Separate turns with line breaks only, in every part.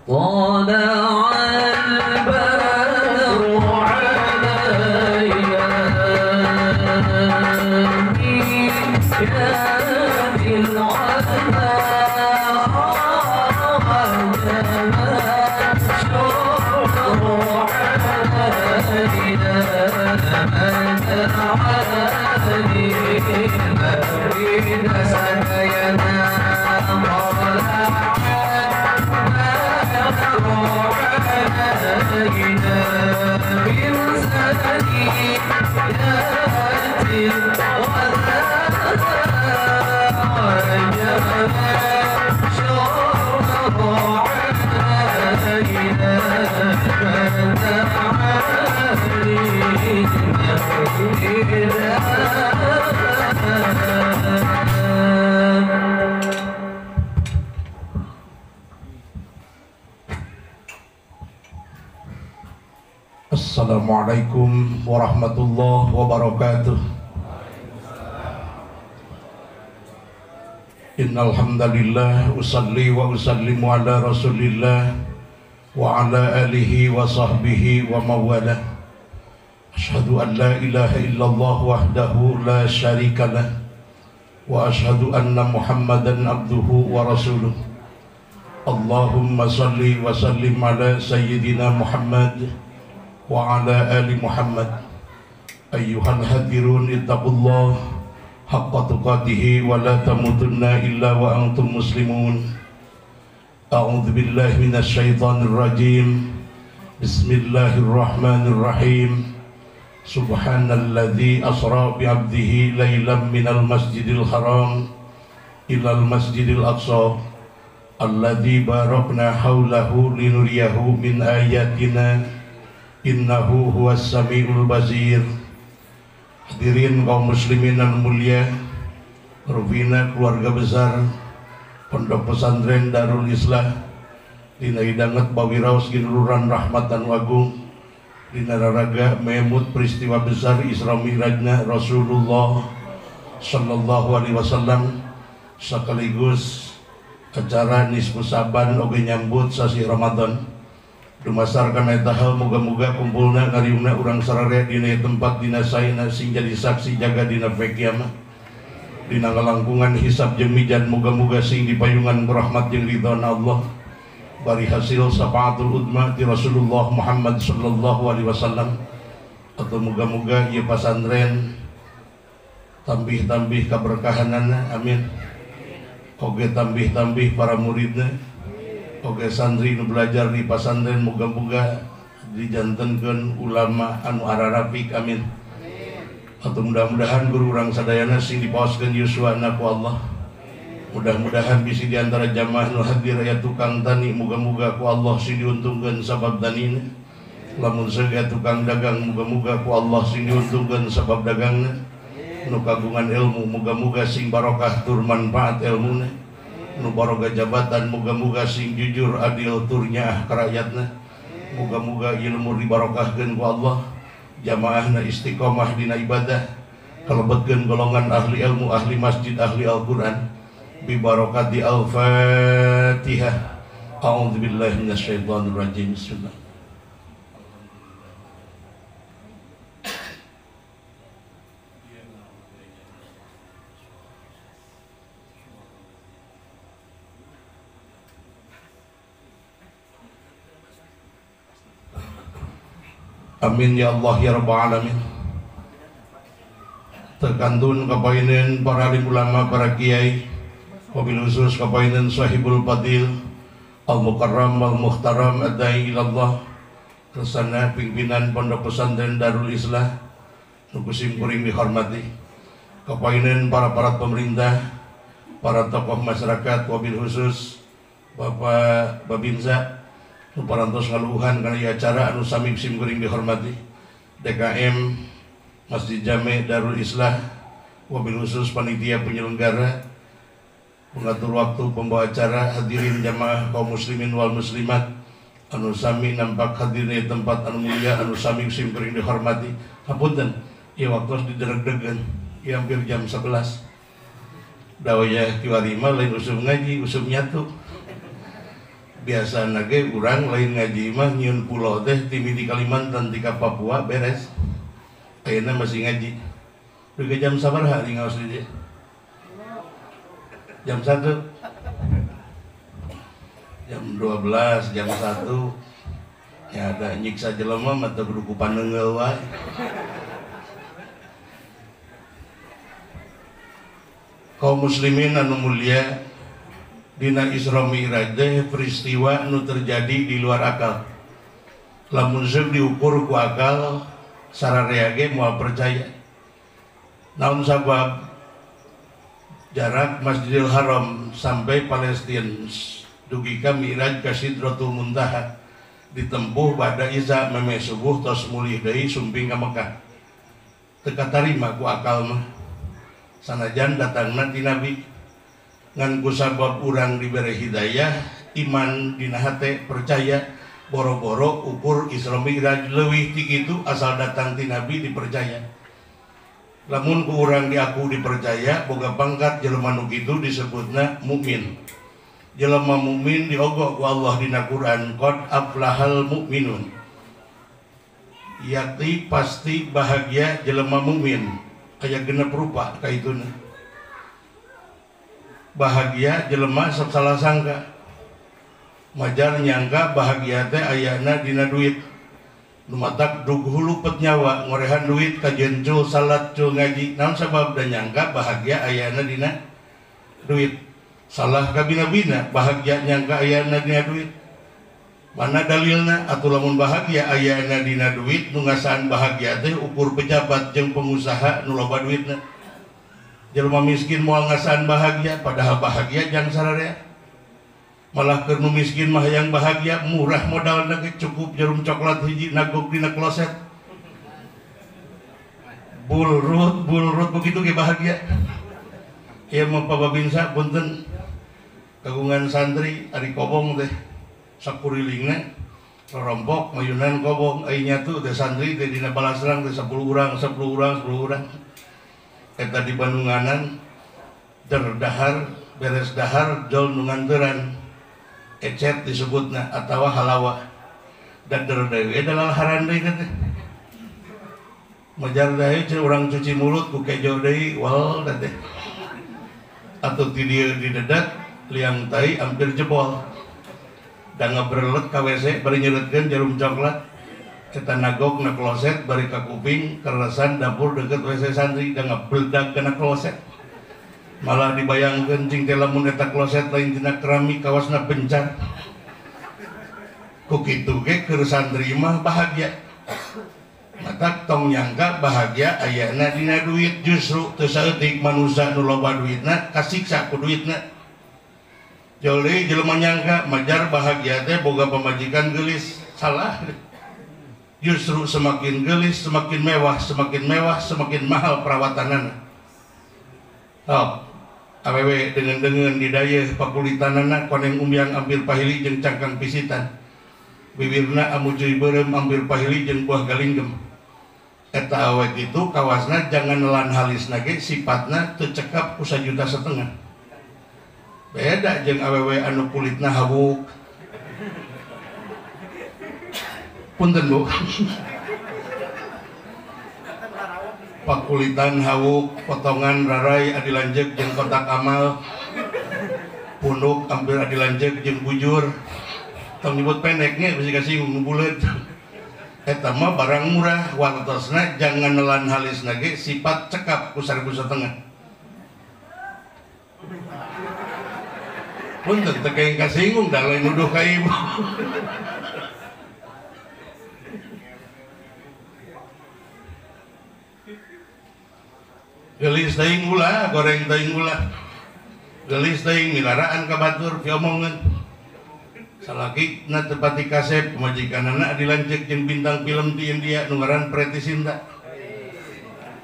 طلع البدر علينا من ثياب العذاب وجب الشكر علينا من دعا للمريد سدينا. طلع البدر علينا من ثنيات الوداع وجب الشكر علينا من دعا للمريد.
Assalamualaikum warahmatullahi wabarakatuh. Innal hamdalillah usalli wa usallimu ala Rasulillah wa ala alihi wa sahbihi wa mawalah. Asyhadu an la ilaha illallah wahdahu la syarikalah wa asyhadu anna Muhammadan abduhu wa rasuluh. Allahumma salli wa sallim ala sayyidina Muhammad wa ala ali Muhammad. Ayyuhal hadirun ittaqullah haqqa tuqatihi wa la tamutunna illa wa antum muslimun. A'udzu billahi minasy syaithanir rajim. Bismillahirrahmanirrahim. Subhanalladzi asra bi 'abdihi lailan minal masjidil haram ilal masjidil aqsa alladzi barakna haulahu linuriyahu min ayatina innahu huwas samiul basir. Hadirin kaum muslimin dan mulia, Rufina keluarga besar Pondok Pesantren Darul Islah dina hidanget bawiraos ginuluran rahmat dan wagung dina raraga memut peristiwa besar Isra Mi'rajna Rasulullah sallallahu alaihi wasallam sekaligus acara nisfu Saban oge nyambut sasi Ramadan. Dumasar kana eta hal muga-muga kumpulna ngariungna urang sararea dina tempat dina saena sing jadi saksi jaga dina poe kiamat. Dina ngalangkungan hisab jeung mizan muga-muga sing dipayungan rahmat jeung ridhona Allah. Bari hasil syafaatul udma ti Rasulullah Muhammad sallallahu alaihi wasallam. Atau muga-muga ieu pasantren tambih-tambih kaberkahanana, amin. Oge tambih-tambih para muridna. Oke santri nu belajar di pasantren muga-muga dijantenkeun ulama anu ararapik, amin. Atau mudah-mudahan guru urang sadayana sing dipaoskeun yuswana ku Allah. Mudah-mudahan bisi di antara jamaah nu hadir aya tukang tani muga-muga ku Allah sing diuntungkeun sabab tanina. Lamun seug aya tukang dagang muga-muga ku Allah sing diuntungkeun sabab dagangna. Nu kagungan ilmu muga-muga sing barokah tur manfaat ilmuna. Nu baroga jabatan muga-muga sing jujur adil tur nyaah ka rakyatna. Muga-muga ilmu dibarokahkeun ku Allah, jamaahna istiqomah dina ibadah, kalebetkeun golongan ahli ilmu, ahli masjid, ahli Al-Qur'an. Bi barakati Al-Fatihah. A'udzubillahi minasyaitonir rajim. Bismillah. Amin ya Allah ya Rabbal alamin. Terkantun kapainen para alim ulama, para kiai, wabil khusus kapainen sahibul fadil al mukarram al muhtaram ad-dai ilallah, kersana pimpinan Pondok Pesantren Darul Islah nu kusim kuring dihormati, kapainen para aparat pemerintah, para tokoh masyarakat, wabil khusus Bapak Babinsa nu parantos ngaluhan kana ieu acara anu sami sim kuring dihormati, DKM Masjid Jami Darul Islah, wabil khusus panitia penyelenggara, pengatur waktu, pembawa acara, hadirin jamaah kaum muslimin wal muslimat anu sami nampak hadir di tempat anu mulia anu sami sim kuring dihormati. Hapunten ieu waktu didereg-degan ieu hampir jam 11. Dawaya kiwari mah lain usum ngaji, usum nyatu. Biasana ge urang lain ngaji mah nyieun pulo teh ti midi Kalimantan ti ka Papua beres. Ayeuna masih ngaji. Dugi jam sabaraha di ngaos di dieu? Jam 1. Jam 12, jam 1. Ya ada nyiksa jelema mah teu kudu ku panengeul wae. Kaum muslimin anu mulia, dina Isra Mi'raj teh peristiwa nu terjadi di luar akal. Lamun seuk diukur ku akal, sararea ge moal percaya. Naon sabab jarak Masjidil Haram sampai Palestina dugi ka Mi'raj ka Sidratul Muntaha ditempuh pada Isya memeh subuh tos mulih deui sumping ka Mekah. Teu katarima ku akal mah. Sanajan datangna ti Nabi, ngan ku sabab urang dibere hidayah, iman dina hate percaya, boro-boro ukur Isra Mi'raj leuwih ti kitu asal datang ti Nabi dipercaya. Lamun ku urang diaku dipercaya, boga pangkat jelema nu kitu disebutna mukmin. Jelema mukmin diogok ku Allah dina Quran, qad aflahal mukminun. Yakti pasti bahagia jelema mukmin. Aya genep rupa kaituna. Bahagia jelema sok salah sangka. Majar nyangka bahagia teh ayana dina duit. Nu matak dug hulupet nyawa ngorehan duit kajeun cul salat cul ngaji. Naon sabab da nyangka bahagia ayana dina duit. Salah kabina-bina bahagia nyangka ayana dina duit. Mana dalilna atuh lamun bahagia ayana dina duit nu ngasaan bahagia teh ukur pejabat jeung pengusaha nu loba duitna. Jelema miskin moal ngasaan bahagia padahal bahagia jang sararea. Malah keur nu miskin mah hayang bahagia murah modalna ge cukup jarum coklat hiji nagog dina kloset. Bulrut bulrut begitu ge bahagia. Ieu mah pababinsa punten kagungan santri ari kobong teh sakurilingna rorompok mayunan kobong ai nyatu teh santri teh dina balasrang teh 10 urang 10 urang 10 urang eta di Bandunganan der dahar beres dahar jol nu nganteran ecet disebutna atawa halawa dan der deui dalalaharan deui teh majar deui urang cuci mulut ku kejo deui wal teh atuh ti dieu didedet liang tai hampir jebol da ngabrelek ka WC bari nyeretkeun jarum coklat eta nagok na kloset bari ka kuping keresan dapur deket WC santri da ngabledag kana kloset malah dibayangkeun cing teh lamun eta kloset lain tina keramik kawasna bencar ku kitu ge keur santri mah bahagia. Matak tong nyangka bahagia ayana dina duit, justru teu saeutik manusa nu loba duitna kasiksa ku duitna. Jol deui jelema nyangka majar bahagia teh boga pamajikan geulis, salah. Justru semakin geulis semakin mewah, semakin mewah semakin mahal perawatanana. Tok, awewe deungeun-deungeun di dayeuh pakulitanana koneng umyang ampir pahili jeung cangkang pisitan. Bibirna amucuy beureum ampir pahili jeung buah galinggem. Eta awe kitu kawasna jangan nelan halisna ge sipatna teu cekap ku 1,5 juta. Beda jeung awewe anu kulitna hawuk. Punten Bu. Pakulitan hawuk, potongan rarai adi lanjeuk jeung kotak amal. Punuk hampir adi lanjeuk jeung bujur. Tong nyebut pendeknya bisi kasinggung nu buleut. Eta mah barang murah, wartosna jangan nelan halisna ge sifat cekap ku 1,5 juta. Punten teu kaing kasinggung da lain nuduh ka ibu. Geulis teuing ulah, goreng teuing ulah. Geulis teuing milaraan ka batur piomongeun. Salaki na tepati kasep pamajikanana dilanceuk jeung bintang film ti India nu ngaran Preity Zinta.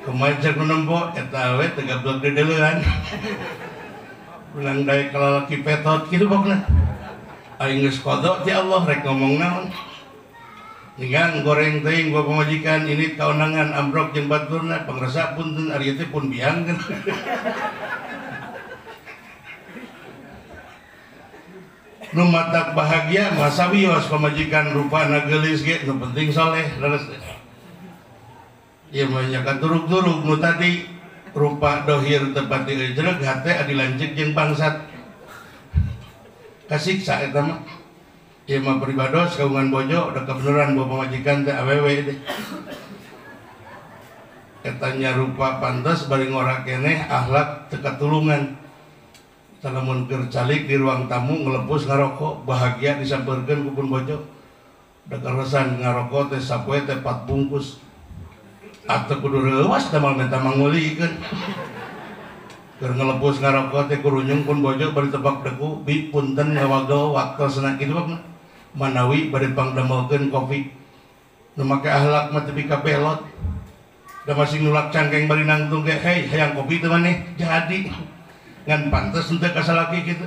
Kumaha cek nu nempo eta we teu gablek dedeleuan. Ulang daek kalalaki petot kitu pokna. Aing geus kodok ti Allah rek ngomong naon. Ninggang goreng teuing gua pamajikan ini kaunangan ambrok jeung baturna pangrasa punten ari teh pun biang kan. Nu matak bahagia masa wios pamajikan rupana geulis ge nu penting soleh leres. Ieu mah nya turug-turug nu tadi rupa dohir tepat diejreg hate adi lanceuk jeung bangsat. Kasiksa eta mah. Ieu mah pribados kagungan bojo da kebeneran bawa pamajikan teh awewe deh. Eta nya rupa pantes bari ngora keneh akhlak teu katulungan. Lamun keur calik di ruang tamu ngelepus ngarokok bahagia disampeurkeun ku pun bojo. Da karesan ngarokok teh sapoe teh 4 bungkus. Atuh kudu reuwas da moal menta mangulikeun. Keur ngelepus ngarokok teh kurunyung pun bojo bari tepak deku bi punten ngawagel waktosna kitu mah. Manawi bade pangdamelkeun kopi. Nu make akhlak mah tepi ka belot. Da masih nulak cangkeng bari nangtung ge hei hayang kopi teh maneh jadi. Ngan pantes henteu ka salaki kitu.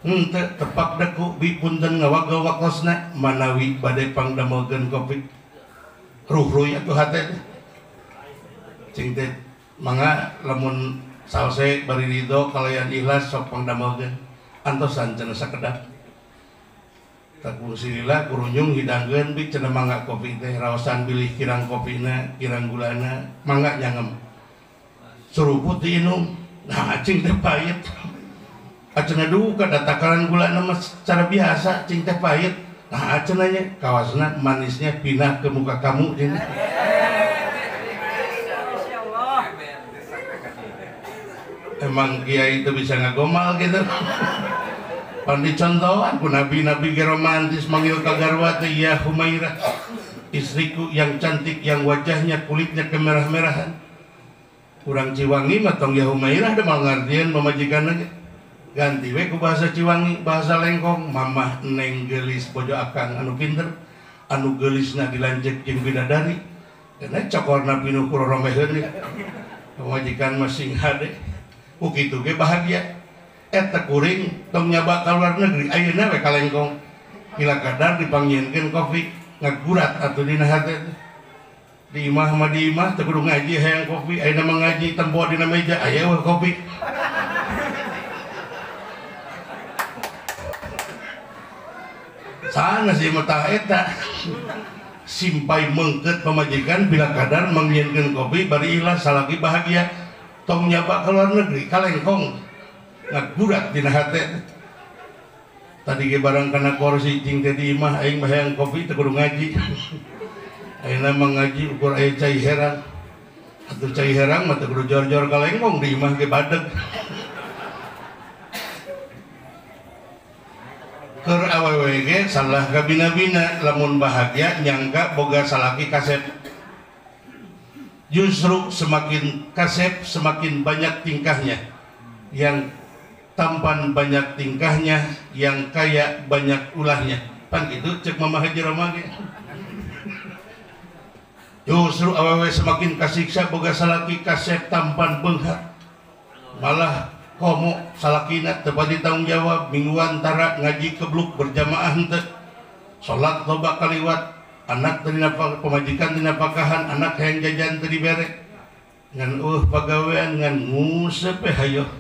Henteu tepak deku bi punten ngawagel waktosna manawi bade pangdamelkeun kopi. Ruhruy atuh hate teh. Cing teh mangga lamun salse bari ridho kalayan ikhlas sok pangdamelkeun antosan cenah sakedap. Takungsi lila kurunyung hidangkeun bi cenah mangga kopi teh raosan bilih kirang kopina kirang gulana mangga nyangem. Suruput diinum. Nah cing teh pahit. Acenah duka da takaran gulana mah secara biasa cing teh pahit. Nah acenah nya kawasna manisnya pindah ke muka kamu cing. Emang kiai itu bisa ngagomal gitu. Pan dicontohan ku nabi-nabi ge romantis manggil ka garwa teh ya Humairah, istriku yang cantik yang wajahnya kulitnya kemerah-merahan. Urang Ciwangi mah tong ya Humairah da moal ngartieun pamajikanna ge. Ganti we ku bahasa Ciwangi, bahasa Lengkong, mamah neng geulis bojo akang anu pinter, anu geulisna dilanjek jeung bidadari. Karena cokorna pinuh ku roromeheun ge. Pamajikan mah sing hade. Ku kitu ge bahagia. Eta kuring tong nyaba ka luar negeri ayeuna we ka Lengkong. Pila kadar dipanggieunkeun kopi ngagurat atuh dina hate. Di imah mah di imah teu kudu ngaji hayang kopi ayeuna mah ngaji tempo dina meja aya we kopi. Sana sih mah tah eta. Simpai mengket pamajikan bila kadar mangieunkeun kopi bari ikhlas salaki bahagia. Tong nyaba ka luar negeri ka Lengkong. Ngagurat dina hate. Tadi ge barang kana kursi cing teh di imah aing mah hayang kopi teu kudu ngaji. Ayeuna mah ngaji ukur aya cai herang. Atuh cai herang mah teu kudu jor-jor ka Lengkong di imah ge badeg. Keur awewe ge salah kabina-bina lamun bahagia nyangka boga salaki kasep. Justru semakin kasep semakin banyak tingkahnya. Yang tampan banyak tingkahnya, yang kaya banyak ulahnya. Pan gitu cek Mama Haji Roma ge. Justru awewe semakin kasiksa boga salaki kasep tampan beunghar. Malah komo salakina teu pati tanggung jawab mingguan tara ngaji kebluk berjamaah henteu. Salat loba kaliwat, anak teu dina pamajikan dina pakahan, anak hayang jajan teu dibere. Ngan eueuh pagawean ngan nguseup we hayoh.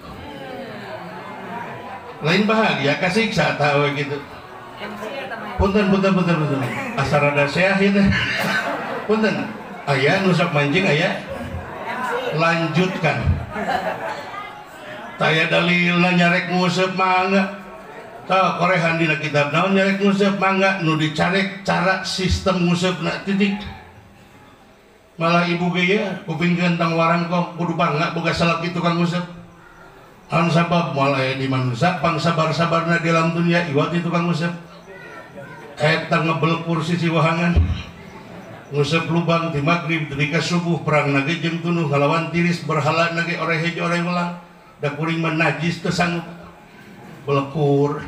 Lain bahagia kasiksa tah we kitu. Punten punten punten punten. Asa rada seah ieu teh. Punten. Aya nu sok mancing aya. Lanjutkan. Taya dalilna nyarek nguseup mangga. Tah korehan dina kitab naon nyarek nguseup mangga nu dicarek cara sistem nguseupna titik. Malah ibu ge ye kupingkeun tang warangkong kudu bangga boga salaki tukang nguseup. An sabab moal aya di manusia pang sabar-sabarna di alam dunia iwat di tukang nguseup. Eta ngebel kursi siwahangan. Nguseup lubang di magrib tepi ka subuh perang nage jeung tunuh ngalawan tiris berhala nage oreh hejo oreh welang. Da kuring mah najis teu sanggup. Belekur.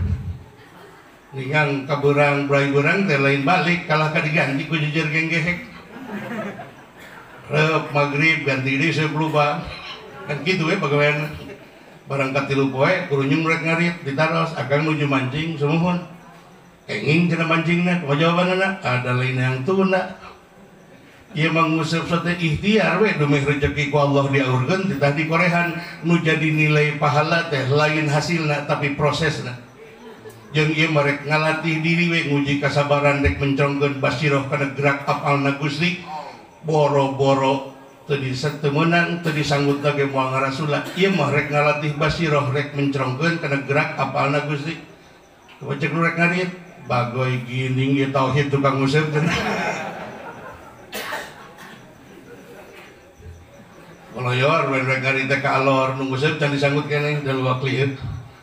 Ningang ka beurang brai beurang teh lain balik kalah ka diganti ku jejer genggehek. Reup magrib ganti deui seup lubang. Kan kitu we pagawean. Barang katilu poe kurunyung rek ngarit ditaros akang nuju mancing sumuhun. Kenging cenah mancingna kumaha jawabanna ada lain yang tuna. Ieu mah nguseup teh ikhtiar we dumeh rejeki ku Allah diaurkeun titah dikorehan nu jadi nilai pahala teh lain hasilna tapi prosesna. Jeung ieu mah rek ngalatih diri we nguji kasabaran rek mencongkeun basiroh kana gerak apalna Gusti. Boro-boro teu disetemeunang teu disanggut lagi moal ngarasula. Ieu mah rek ngalatih basiroh rek mencongkeun kana gerak apalna Gusti. Cek nu rek ngarit bagoy gining ieu tauhid tukang nguseup cenah. Koloyor rek ngarit teh ka alor nu nguseup can disanggut keneh da luak lieur.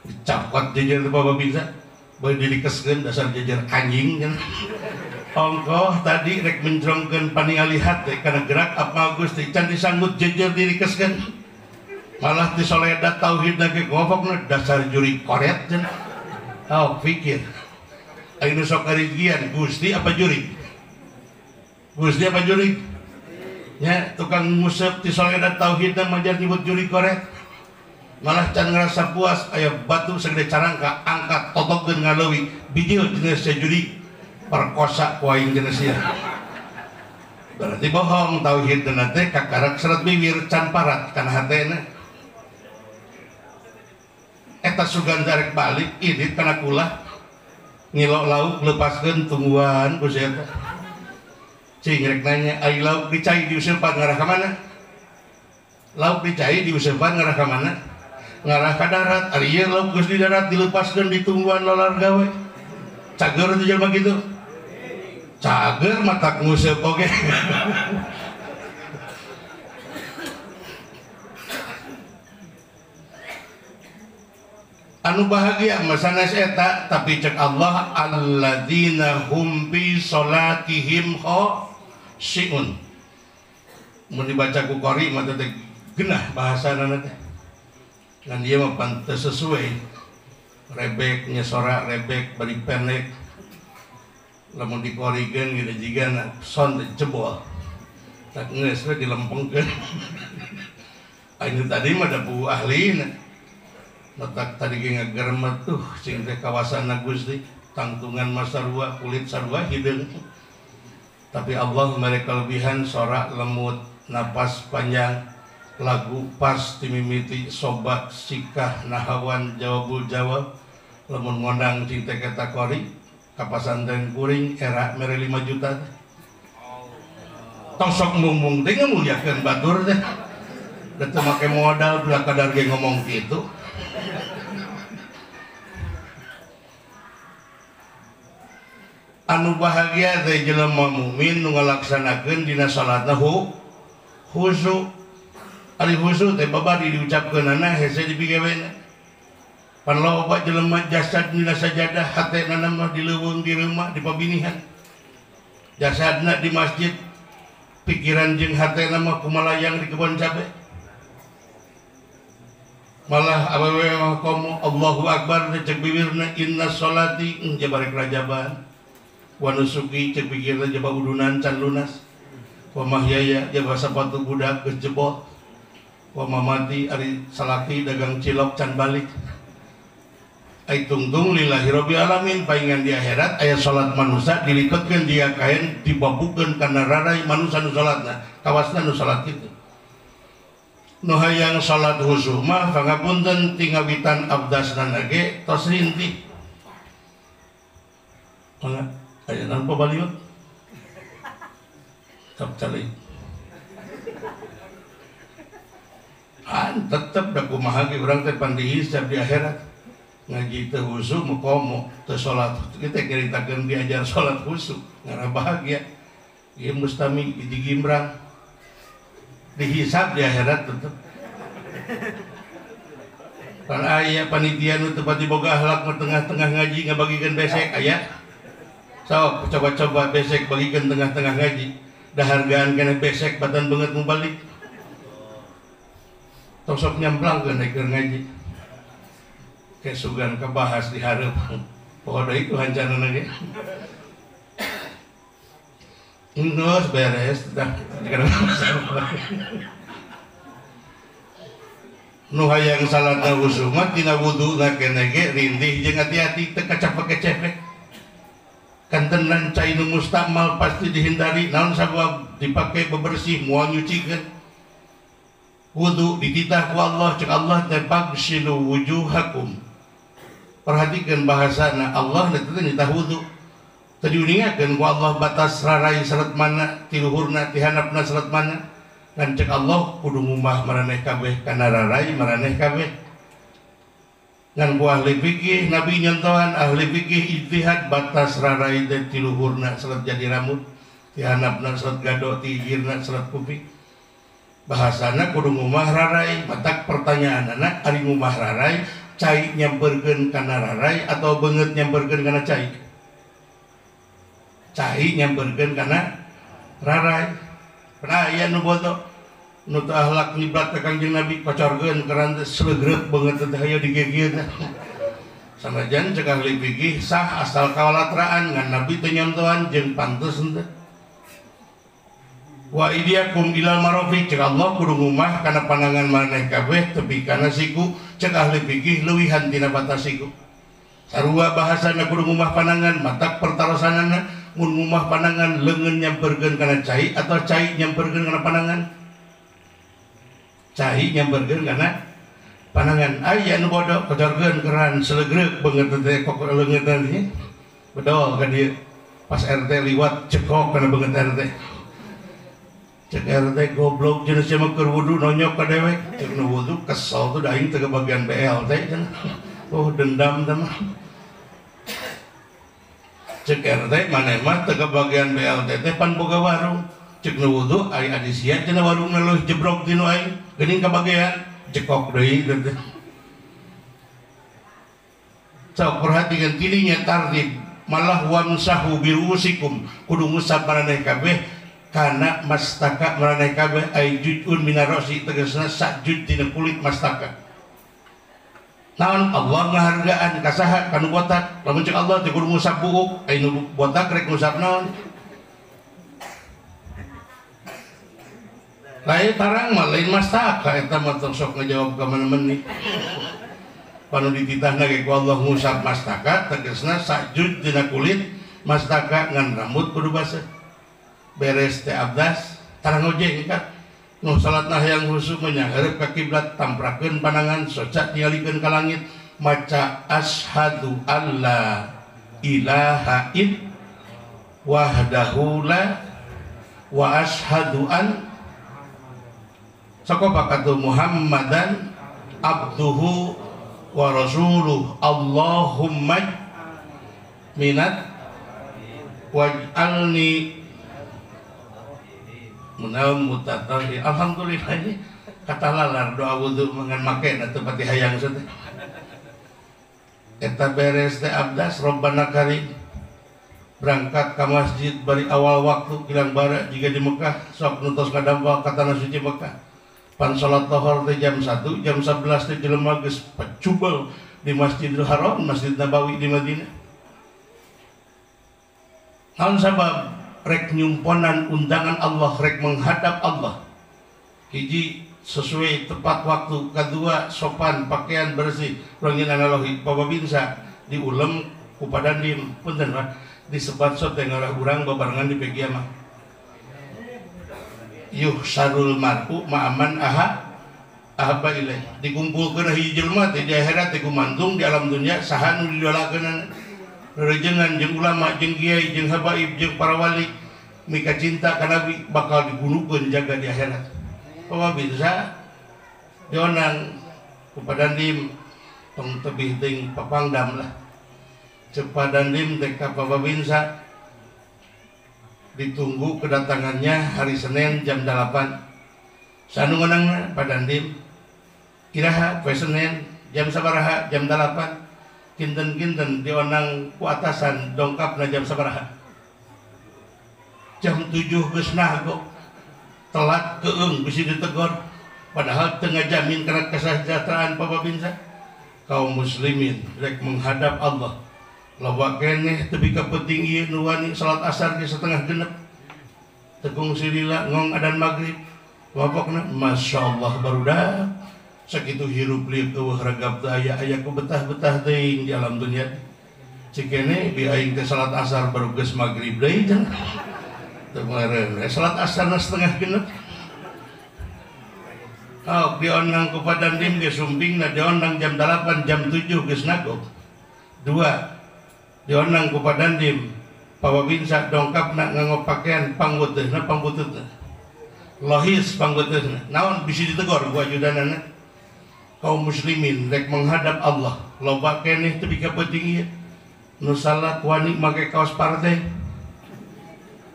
Dicapot jejer teh bababinsa. Bae dilikeskeun dasar jejer anjing cenah. Ongkoh tadi rek mencrongkeun paningali hate kana gerak apal Gusti can disanggut jejer dilikeskeun. Malah disoledat tauhidna ge gofokna dasar juri koret cenah. Oh, pikir. Ayo nu sok ngarigian Gusti apa jurig? Gusti apa jurig? Ya, tukang nguseup disoledat tauhidna majar nyebut jurig koret. Malah can ngerasa puas aya batu segede carangka angkat totokeun ngaleuwi bijil jenis jurig perkosa ku aing jenis ieu. Berarti bohong tauhidna teh kakarak seret bibir can parat kana hatena. Eta sugan darek balik idit kana kula ngilok lauk lepaskeun tungguan ku si eta. Cing rek nanya ari lauk dicai diuseupan ngarah ka mana? Lauk dicai diuseupan ngarah ka mana? Ngarah ka darat. Ari ieu lauk geus di darat dilepaskeun ditungguan lolar gawe. Cager teh jelema kitu. Cager matak nguseup oge. Anu bahagia mah sanes eta tapi cek Allah alladzina hum bi salatihim khashi'un. Mun dibaca ku qori mah teh genah bahasana teh. Ngan ieu mah pantes sesuai. Rebek nyesora rebek bari pendek. Lamun dikorikeun gitu jigana son teh jebol. Tak geus we dilempengkeun. Anu tadi mah da bu ahlina. Letak tadi ge ngagermet tuh sing teh kawasana Gusti tangtungan mah sarua kulit sarua hideung. Tapi Allah mere kelebihan sorak lemut napas panjang lagu pas timimiti sobat sikah nahawan jawabul jawab lamun ngondang cing teh eta kori ka pasantren kuring era mere 5 juta teh. Tong sok mung-mung teh ngamuliakeun batur teh. Da teu make modal belah kadar ge ngomong kitu. Anu bahagia teh jelema mukmin nu ngalaksanakeun dina salatna khusyuk. Ari khusyuk teh babari diucapkeunana hese dipigawena. Pan loba jelema jasad dina sajadah hatena mah di leuweung di reumah di pabinihan. Jasadna di masjid pikiran jeung hatena mah kumalayang di kebon cabe. Malah awewe mah komo Allahu akbar teh cek bibirna inna sholati jabarek rajaban. Wa nusuki cek pikirna jaba udunan can lunas. Wa mahyaya jaba sapatu budak geus jebol. Wa mamati ari salaki dagang cilok can balik. Ai tungtung lillahi rabbil alamin paingan di akhirat aya salat manusia dilipetkeun dia kain dibabukeun kana rarai manusia nu salatna kawasna nu salat kitu. Nu hayang salat khusyuk mah pangapunten tingawitan abdasna ge tos rintih. Mangga aya naon pabaliut? Cap calik. An tetep da kumaha ge urang teh pan dihisab di akhirat. Ngaji teu khusyuk mah komo teu salat. Kita nyaritakeun diajar salat khusyuk ngarah bahagia. Ieu mustami hiji gimbrang. Dihisab di akhirat tetep. Pan aya panitia nu teu pati boga akhlak mah tengah-tengah ngaji ngabagikeun besek aya. Sok coba-coba besek bagikeun tengah-tengah ngaji. Dahargaan kana besek batan beungeut mubalik. Tong sok nyamplangkeun keur ngaji. Kesugan kebahas di hareup. Poho deui ku hancanana ge. Geus beres tah. Nu hayang salatna khusyuk mah tina wuduna keneh ge rintih jeung hati-hati teu kacapek-kecepek. Kantenan cai nu mustakmal pasti dihindari naon sabab dipake bebersih moal nyucikeun. Wudu dititah ku Allah cek Allah teh bagsilu wujuhakum. Perhatikan bahasana Allah teh nitah wudu. Tadi uningakeun ku Allah batas rarai seret mana, ti luhurna ti handapna seret mana. Ngan cek Allah kudu ngumbah maraneh kabeh kana rarai maraneh kabeh. Ngan ku ahli fikih Nabi nyontohan ahli fikih ijtihad batas rarai teh ti luhurna seret jadi rambut, ti handapna seret gado, ti hijirna seret kuping. Bahasana kudu ngumbah rarai, matak pertanyaanana ari ngumbah rarai cai nyamperkeun kana rarai atau beungeut nyamperkeun kana cai? Cai nyamperkeun kana rarai. Pernah aya nu bodo nu teu akhlak nyibrat ka Kangjeng Nabi kocorkeun keran teh selegrep beungeut teh hayo digieu-gieu teh. Sanajan cek ahli fikih sah asal kawalatraan ngan Nabi teu nyontohan jeung pantes henteu. Wa idiakum ilal marafiq cek Allah kudu ngumah kana pandangan maraneh kabeh tepi kana siku cek ahli fikih leuwihan tina batas siku. Sarua bahasana kudu ngumah pandangan matak pertarosanana mun ngumah pandangan leungeun nyamperkeun kana cai atau cai nyamperkeun kana pandangan? Cai nyamperkeun kana pandangan. Aya nu bodoh kocorkeun keran selegrek beungeut teh kok leungeun teh bedol ka dieu pas RT liwat cekok kana beungeut RT. Cek RT goblok jenis mah keur wudu nonyok ka dewek cek nu wudu kesel tuh da aing teu kebagian BLT cenah. Oh dendam teh mah. Cek RT maneh mah teu kebagian BLT teh pan boga warung. Cek nu wudu ari adi sia cenah warungna leuwih jebrok ti nu aing geuning kabagian jekok deui teh. Sok perhatikan tidinya tartib malah wamsahu birusikum kudu ngusap maraneh kabeh kana mastaka maraneh kabeh ay juz'un minarrosi tegasna sajud dina kulit mastaka. Naon Allah ngahargaan ka saha ka nu botak. Lamun cek Allah teh kudu ngusap buuk, ai nu botak rek ngusap naon? Lain tarang mah lain mastaka eta mah tong sok ngajawab ka mana-mana. Panu dititahna ge ku Allah ngusap mastaka tegasna sajud dina kulit mastaka ngan rambut kudu baseuh. Beres teh abdas tarang ojeng kan nu salatna hayang khusyuk menyahareup ka kiblat tamprakeun pandangan soca tingalikeun ka langit maca asyhadu alla ilaha illa wahdahu la wa asyhadu an sakobakatu Muhammadan abduhu wa rasuluh Allahumma minat waj'alni munam mutatahhi. Alhamdulillah ini kata lalar doa wudu mengan make na teu pati hayang teh. Eta beres teh abdas Rabbana karim berangkat ka masjid bari awal waktu kilang bara jika di Mekah sok nu tos kadampal ka tanah suci Mekah. Pan salat lohor teh jam 1, jam 11 teh jelema geus pecubel di Masjidil Haram, Masjid Nabawi di Madinah. Naon sabab rek nyumponan undangan Allah, rek menghadap Allah. Hiji sesuai tepat waktu, kedua sopan, pakaian bersih. Rongin analogi pababinsa diulem ku padandim punten mah disebat sot teh ngarah urang babarengan di PG mah. Yuhsarul mar'u ma'aman aha ahaba ilaih. Dikumpulkeun hiji jelema teh di akhirat teh gumantung di alam dunya saha nu didolakeunana. Rejengan jeung ulama jeung kiai jeung habaib jeung para wali mika cinta ka Nabi bakal digunukeun jaga di akhirat. Pababinsa dionang ku padandim tong tebih teuing papangdam lah. Cek padandim teh ka pababinsa ditunggu kedatangannya hari Senin jam 8. Sanu ngonangna padandim iraha poe Senin jam sabaraha jam 8. Kinten-kinten dionang ku atasan dongkapna jam sabaraha jam 7 geus nagok telat keung bisi ditegor padahal teu ngajamin kana kesejahteraan pababinsa. Kaum muslimin rek menghadap Allah loba keneh tepi ka peuting ieu nu wani salat asar ge setengah genep tekung silila ngong adan magrib wapokna masyaallah barudak sakitu hirup lieu eueuh regap teu aya aya ku betah-betah teuing di alam dunya. Cikene bi aing teh salat asar baru geus magrib deui cenah. Teu meureun salat asarna setengah genep. Oh, dionang ku padandim ge sumpingna dionang jam 8 jam 7 geus nagok. Dua, dionang ku Padandim pababinsa dongkapna nganggo pakaian pangbuteuhna pangbuteuhna lohis pangbuteuhna naon bisi ditegor ku ajudanana. Kaum muslimin rek menghadap Allah loba keneh teu pikapenting ieu nu salat wani make kaos partai.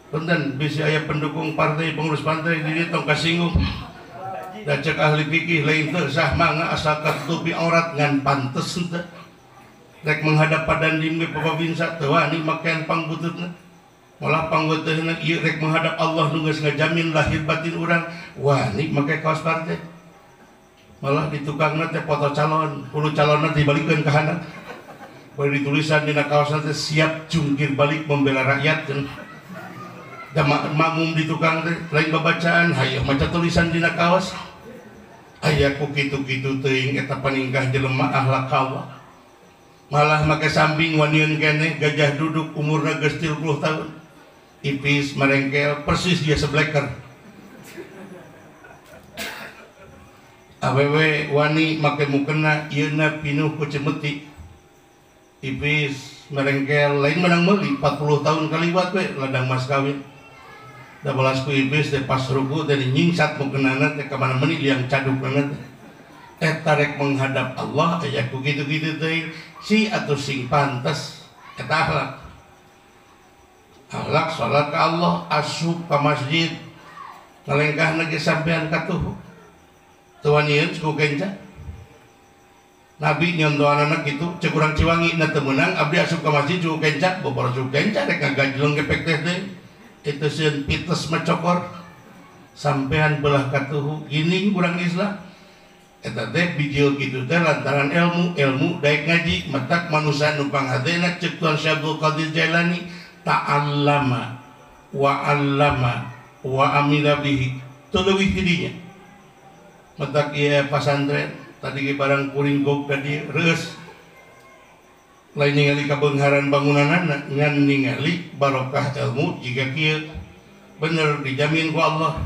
Punten bisi aya pendukung partai pengurus partai di dieu tong kasinggung. Da cek ahli fikih lain teu sah mangga asal katutupi aurat ngan pantes henteu. Rek menghadap Padandim ge pababinsa teu wani makean pangbututna. Malah pangbuteuhna ieu rek menghadap Allah nu geus ngajamin lahir batin urang wani make kaos partai. Malah di tukangna teh foto calon, hulu calonna dibalikeun ka handap. Bari ditulisan dina kaosna teh siap jungkir balik membela rakyat. Da makmum di tukang teh lain babacaan hayoh maca tulisan dina kaos. Aya ku kitu-kitu teuing eta paningkah jelema akhlak Allah. Malah make samping wanian keneh gajah duduk umurna geus 30 tahun. Ipis marengkel persis dia sebleker. Awewe wani make mukena ieuna pinuh ku cemeti. Ipis marengkel lain menang meuli 40 tahun kaliwat we ladang mas kawin. Da balas ku iblis teh pas ruku teh nyingsat mukenana teh ka mana meuni liang cadukna teh. Eta rek menghadap Allah aya ku kitu-kitu teh si atuh sing pantes eta akhlak. Akhlak salat ka Allah, asup ka masjid, ngalengkahna ge sampean katuhu. Teu wanieun suku kenca. Nabi nyontohanana kitu cek urang Ciwangi na teu meunang abdi asup ka masjid suku kenca, boboro suku kenca rek ngagajleng gepek teh teh. Itu sieun pites macokor sampean belah katuhu gini urang Islam eta teh bijil kitu teh lantaran ilmu ilmu daek ngaji matak manusia nu panghadena cek Tuan Syekh Abdul Qadir Jailani ta'allama wa 'allama wa amila bihi teu leuwih ti dinya matak ieu pasantren tadi ge barang kuring gog ka dieu reueus lain ningali kabeungharan bangunanana ngan ningali barokah ilmu jika kieu bener dijamin ku Allah.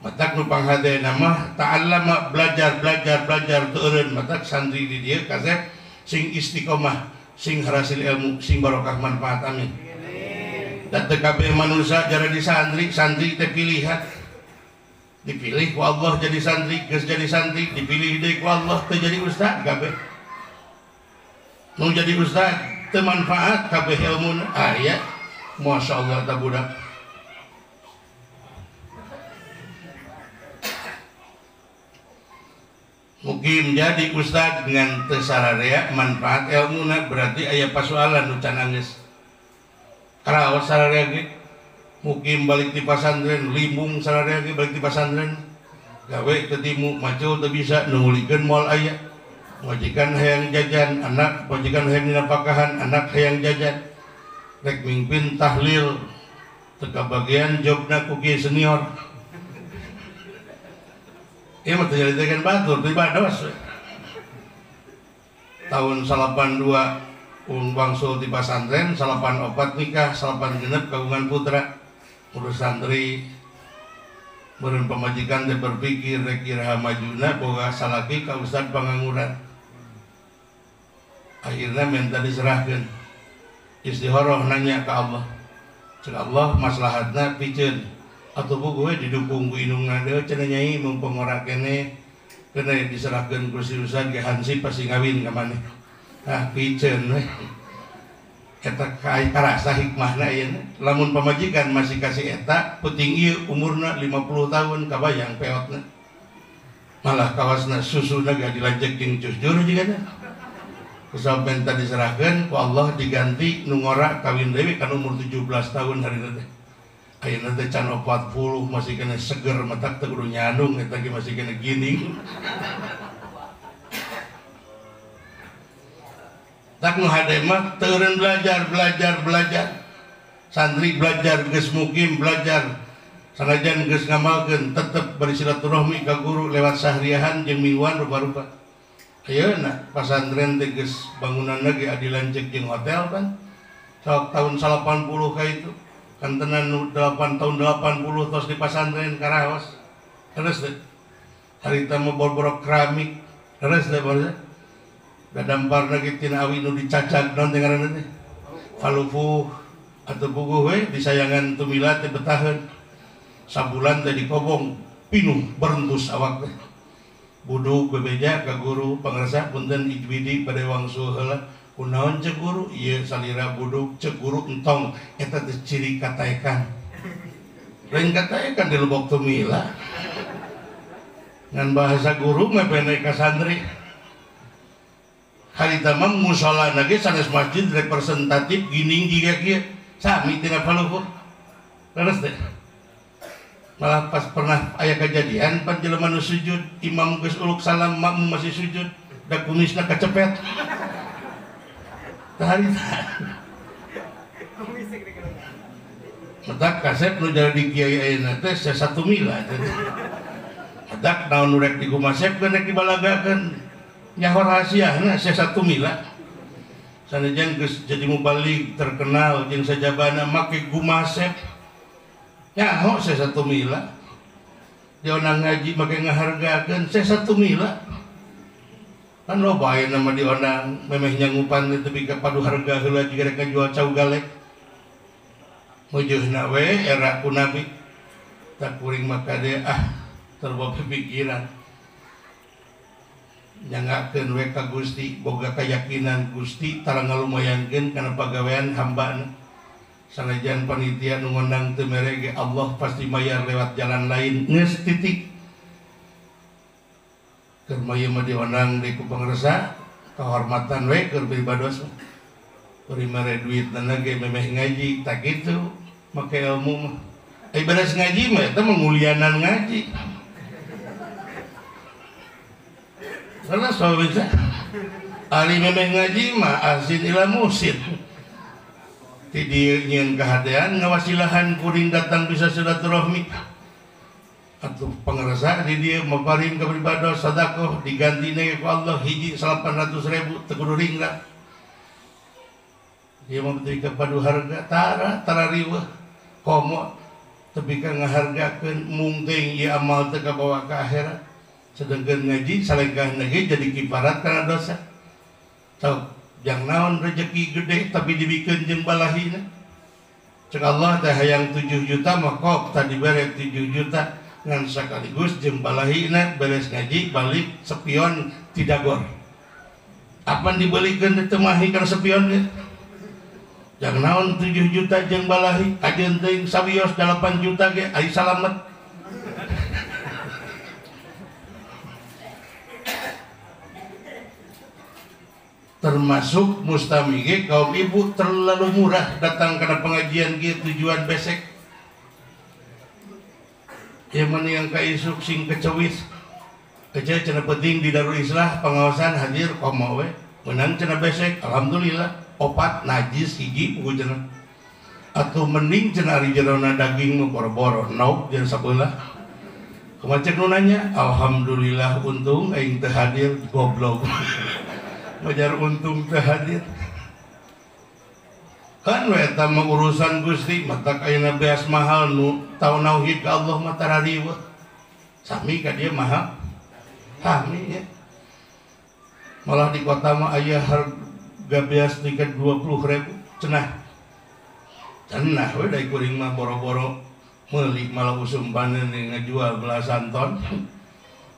Matak nu panghadena mah ta'allama belajar belajar belajar teu eureun matak santri di dieu kasep sing istiqomah sing harasil ilmu sing barokah manfaat amin. Da teu kabeh manusia jadi santri, santri teh pilihan. Dipilih ku Allah jadi santri, geus jadi santri dipilih deui ku Allah teu jadi ustad kabeh. Mau jadi ustad teu manfaat kabeh ilmuna aya masyaallah ta budak. Mukim jadi ustad dengan teu sararea manfaat ilmuna berarti aya pasoalan nu can anggeus. Karaos sararea ge mukim balik di pasantren, limbung sararea ge balik di pasantren. Gawe teu timu, macul teu bisa nungulikeun moal aya. Majikan hayang jajan, anak majikan hayang dinapakahan, anak hayang jajan. Rek mimpin tahlil teu kabagian jobna ku kieu senior. Ieu mah teu jadi batur, teu bados. Tahun 82 wangsul di pasantren, 84 nikah, 86 kagungan putra. Urus santri meureun pamajikan teh berpikir rek iraha majuna boga salaki ka ustad pangangguran. Akhirnya minta diserahkan. Istihoroh nanya ke Allah. Cek Allah maslahatna piceun. Atuh gue didukung ku indungna deui cenah nyai mun pangora keneh kena diserahkeun ku si ustad ge hansip pasti ngawin ka maneh. Ah piceun we. Eta karasa hikmahna ayeuna. Lamun pamajikan masih kasih eta peuting ieu umurna 50 tahun kabayang peotna. Malah kawasna susuna ge dilanjek jeung jujur jigana. Kusabab minta diserahkan ku Allah diganti nu ngora kawin deui kan umur 17 tahun harina teh. Ayeuna teh can 40 masih kena seger matak teu kudu nyandung eta ge masih kena gini. Tak nu hade mah teu eureun belajar belajar belajar. Santri belajar geus mukim belajar. Sanajan geus ngamalkeun tetep bari silaturahmi ka guru lewat sahriahan jeung mingguan rupa-rupa. Ayeuna pasantren teh geus bangunanna ge adi lanceuk jeung hotel kan. Sok tahun 80 ka itu. Kantenan 8 tahun 80 tos di pasantren karaos. Terus teh harita mah borborok keramik. Terus teh barasa. Da dampar lagi tina awi nu dicacag naon teh ngaranna teh? Falufuh atau puguh we disayangan tumila teh betaheun. Sabulan teh dikobong pinuh berentus awak teh. Buduk bebeja ka guru pangrasa punten ijwidi bade wangsul heula. Kunaon cek guru? Ieu salira buduk cek guru entong eta teh ciri kataekan. Lain kataekan di lebok tumila. Ngan bahasa guru mah pendek ka santri. Harita mah musala ge sanes masjid representatif gining jiga kieu. Sami tina paluhur. Leres teh. Malah pas pernah aya kejadian pan jelema nu sujud, imam geus uluk salam, makmum masih sujud, da kumisna kacepet. Harita. Matak kasep nu jadi kiai ayeuna teh satu mila teh. Matak naon nu rek digumasepkeun rek dibalagakeun. Nyaho rahasiana satu mila. Sanajan geus jadi mubalig terkenal jeung sajabana make gumasep. Nyaho satu mila. Diondang ngaji make ngahargakeun satu mila. Kan loba ayeuna mah diondang memeh nyangupan teh tepi ka padu harga heula jiga rek ngajual cau galek. Mujeuhna we era ku nabi. Tak kuring maka de ah terbawa pikiran. Nyangakeun we ka Gusti boga kayakinan Gusti tara ngalumayankeun kana pagawean hambana. Sanajan panitia nu ngondang teu mere ge Allah pasti mayar lewat jalan lain geus titik. Keur mah ieu mah diondang deui ku pangresa kahormatan we keur pribados. Bari mere duitna ge memeh ngaji tak kitu make ilmu mah. Ai beres ngaji mah eta mah ngulianan ngaji. Karena soalnya ari memeh ngaji mah asin ila musin. Ti dieu nyieun kahadean ngawasilahan kuring datang bisa silaturahmi. Atuh pangrasa di dieu maparin ka pribados sedekah digantina ku Allah hiji 800.000 teu kudu ringrat. Dia mah teu ka padu harga tara tara riweuh komo tepi ka ngahargakeun mungting ieu amal teu kabawa ka akhirat. Sedangkan ngaji salengkahna ge jadi kiparat kana dosa. Sok jang naon rezeki gede tapi dibikeun jeung balahina. Cek Allah teh hayang 7 juta mah kok tadi bere 7 juta ngan sekaligus jeung balahina beres ngaji balik sepion tidak gor. Apan dibelikeun teu mahi kana sepion ge. Jang naon 7 juta jeung balahi ajeun teuing sawios 8 juta ge ai salamet. Termasuk mustamige kaum ibu terlalu murah datang karena pengajian ge tujuan besek. Ya mana yang kaisuk sing kecewis. Kece cenah penting di Darul Islah pengawasan hadir komo we. Menang cenah besek alhamdulillah opat najis hiji pugu cenah. Atau mending cenah ari jerona daging mah boro-boro nauk jeung sabelah. Kumaha cek nu nanya alhamdulillah untung aing teu hadir goblok. Majar untung teu hadir. Kan we eta mah urusan Gusti matak ayeuna beas mahal nu tau nauhid ka Allah mah tara riweuh. Sami ka dieu mahal. Sami ya. Malah di kota mah aya harga beas tingkat 20.000 cenah. Cenah we da kuring mah boro-boro meuli malah usum panen ngajual belasan ton.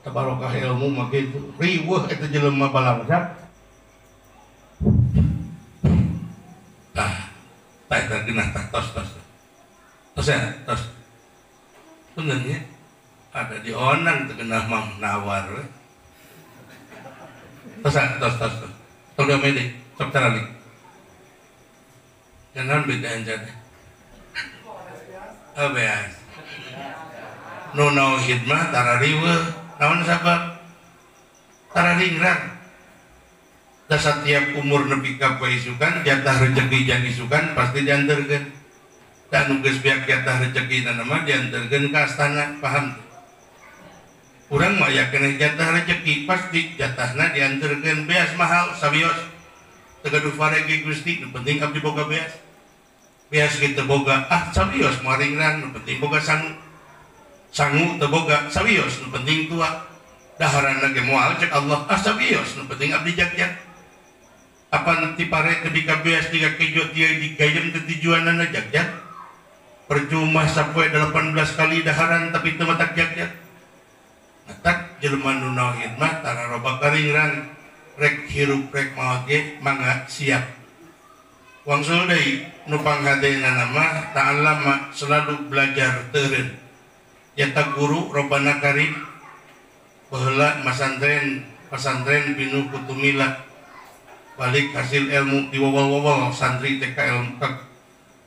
Tabarokah ilmu mah kitu. Riweuh eta jelema balangsak. Tah, tah eta genah tah tos tos. Tos ya, tos. Bener nya. Ada di onang teu genah mah nawar we. Tos tos tos. Tong damai deui, sok taralik. Jangan beda anjat. Oh beas. Nu nauhid mah tara riweuh, naon sabab? Tara ringrat. Da setiap umur nepi ka paisukan jatah rezeki jang isukan pasti dianterkeun. Da nu geus beak jatah rezeki mah dianterkeun ka astana, paham? Urang mah aya keneh jatah rezeki pasti jatahna dianterkeun beas mahal sawios. Teu gaduh farege Gusti, nu penting abdi boga beas. Beas kitu boga, ah sawios moal ringrang, nu penting boga sangu. Sangu teu boga sawios, nu penting tua. Daharanna ge moal cek Allah, ah sawios nu penting abdi jagjag. Apa nanti pare tadi kabeas tiga kejo tiga digayem tetijuanan jag-jag. Percuma sapoe 18 kali daharan tapi teu matak jag-jag. Matak jelema nu nauhid mah tara loba karingrang rek hirup rek maot ge mangga siap. Wangsul deui nu panghadena mah ta'allama selalu belajar teureun. Yata guru Robbana Karim baheula masantren binu kutumila balik hasil ilmu diwawal-wawal santri TK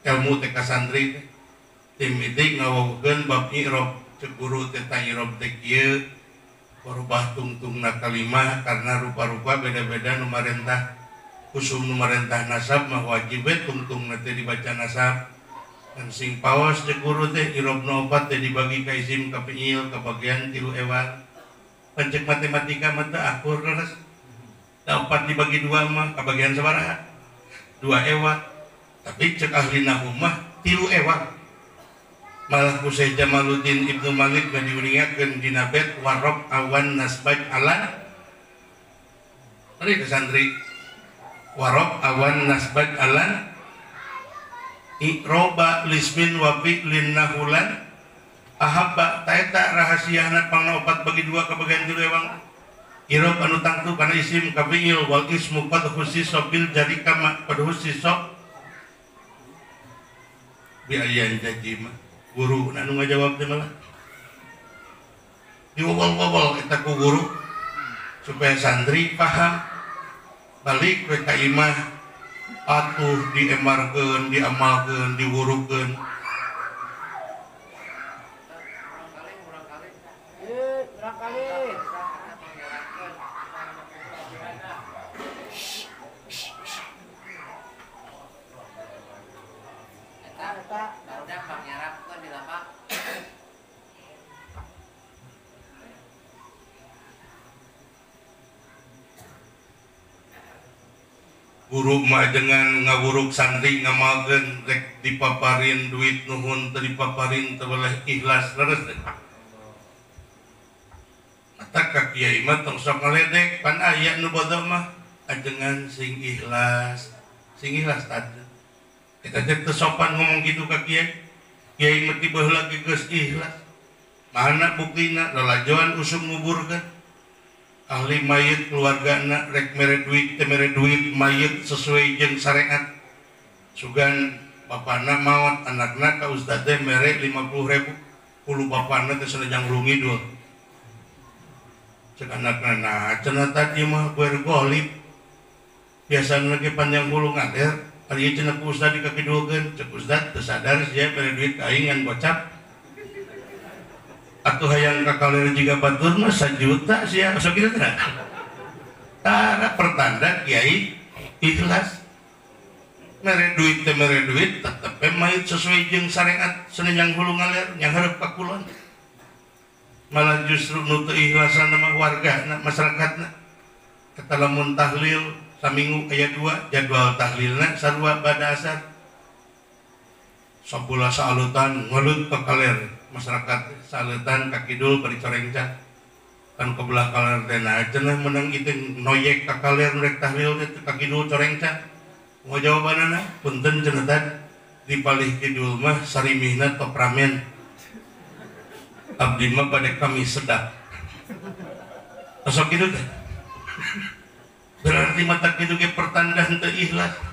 ilmu TK santri teh timiti ngawawukeun bab i'rob cek guru teh i'rob teh kieu berubah tungtungna kalimah karena rupa-rupa beda-beda nu marentah kusum nu marentah nasab mah wajib we tungtungna teh dibaca nasab kan sing paos cek guru teh i'rob nu opat teh dibagi ka isim ka fiil ka bagian 3 ewan pencek matematika mah teu akur leres. 4 dibagi 2 mah kabagian sabaraha? 2 ewa. Tapi cek ahli nahwu mah 3 ewa. Malah ku Syekh Jamaluddin Ibnu Malik mah diuningakeun dina bait warob awan nasbaj ala. Mari ke santri. Warob awan nasbaj ala i'roba lismin wa fi'lin nahulan ahabba taeta rahasiana pangna 4 bagi 2 kabagian 3 ewang. Irob anu tangtu kana isim ka fi'il wal ismu qad khussisa bil jari kama qad khussisa bi ayan jajima guru anu ngajawab teh malah diwowol-wowol eta ku guru supaya santri paham balik we ka imah atuh diemarkeun diamalkeun diwurukeun. Guru mah dengan ngawuruk santri ngamalkeun rek dipaparin duit nuhun teu dipaparin teu boleh ikhlas leres teh. Mata ka kiai mah tong sok ngaledek pan aya nu bodoh mah ajengan sing ikhlas tadi. Eta teh teu sopan ngomong kitu ka kiai. Kiai mah ti baheula ge geus ikhlas. Mana buktina lalajoan usum nguburkeun. Ahli mayit keluargana rek mere duit teh mere duit mayit sesuai jeung syariat. Sugan bapana maot anakna ka ustad teh mere 50.000 puluh bapana teh sanajang rungidul. Cek anakna nah cenah tadi mah guer golib. Biasana ge panjang hulu ngader ari cenah ku ustad dikakidulkeun cek ustad teu sadar sia mere duit ka aing ngan gocap. Atuh hayang kakalir jiga batur mah 1 juta sia sok kitu teh. Tara pertanda kiai ikhlas. Mere duit teh mere duit tetep we mayit sesuai jeung syariat sanejang hulu ngaler nyanghareup ka kulon. Malah justru nu teu ikhlasan mah wargana masyarakatna. Eta lamun tahlil saminggu aya 2 jadwal tahlilna sarua bada asar. Sabula saalutan ngelut ka kaler masyarakat saletan ka kidul bari corengcang kan ke belah kaler teh nah cenah menang itu noyek ka kaler rek tahlil teh ka kidul corengcang mau jawabanana punten cenah teh di palih kidul mah sarimihna top ramen abdi mah bade kami sedap sok kitu teh berarti mata kitu ge pertanda henteu ikhlas.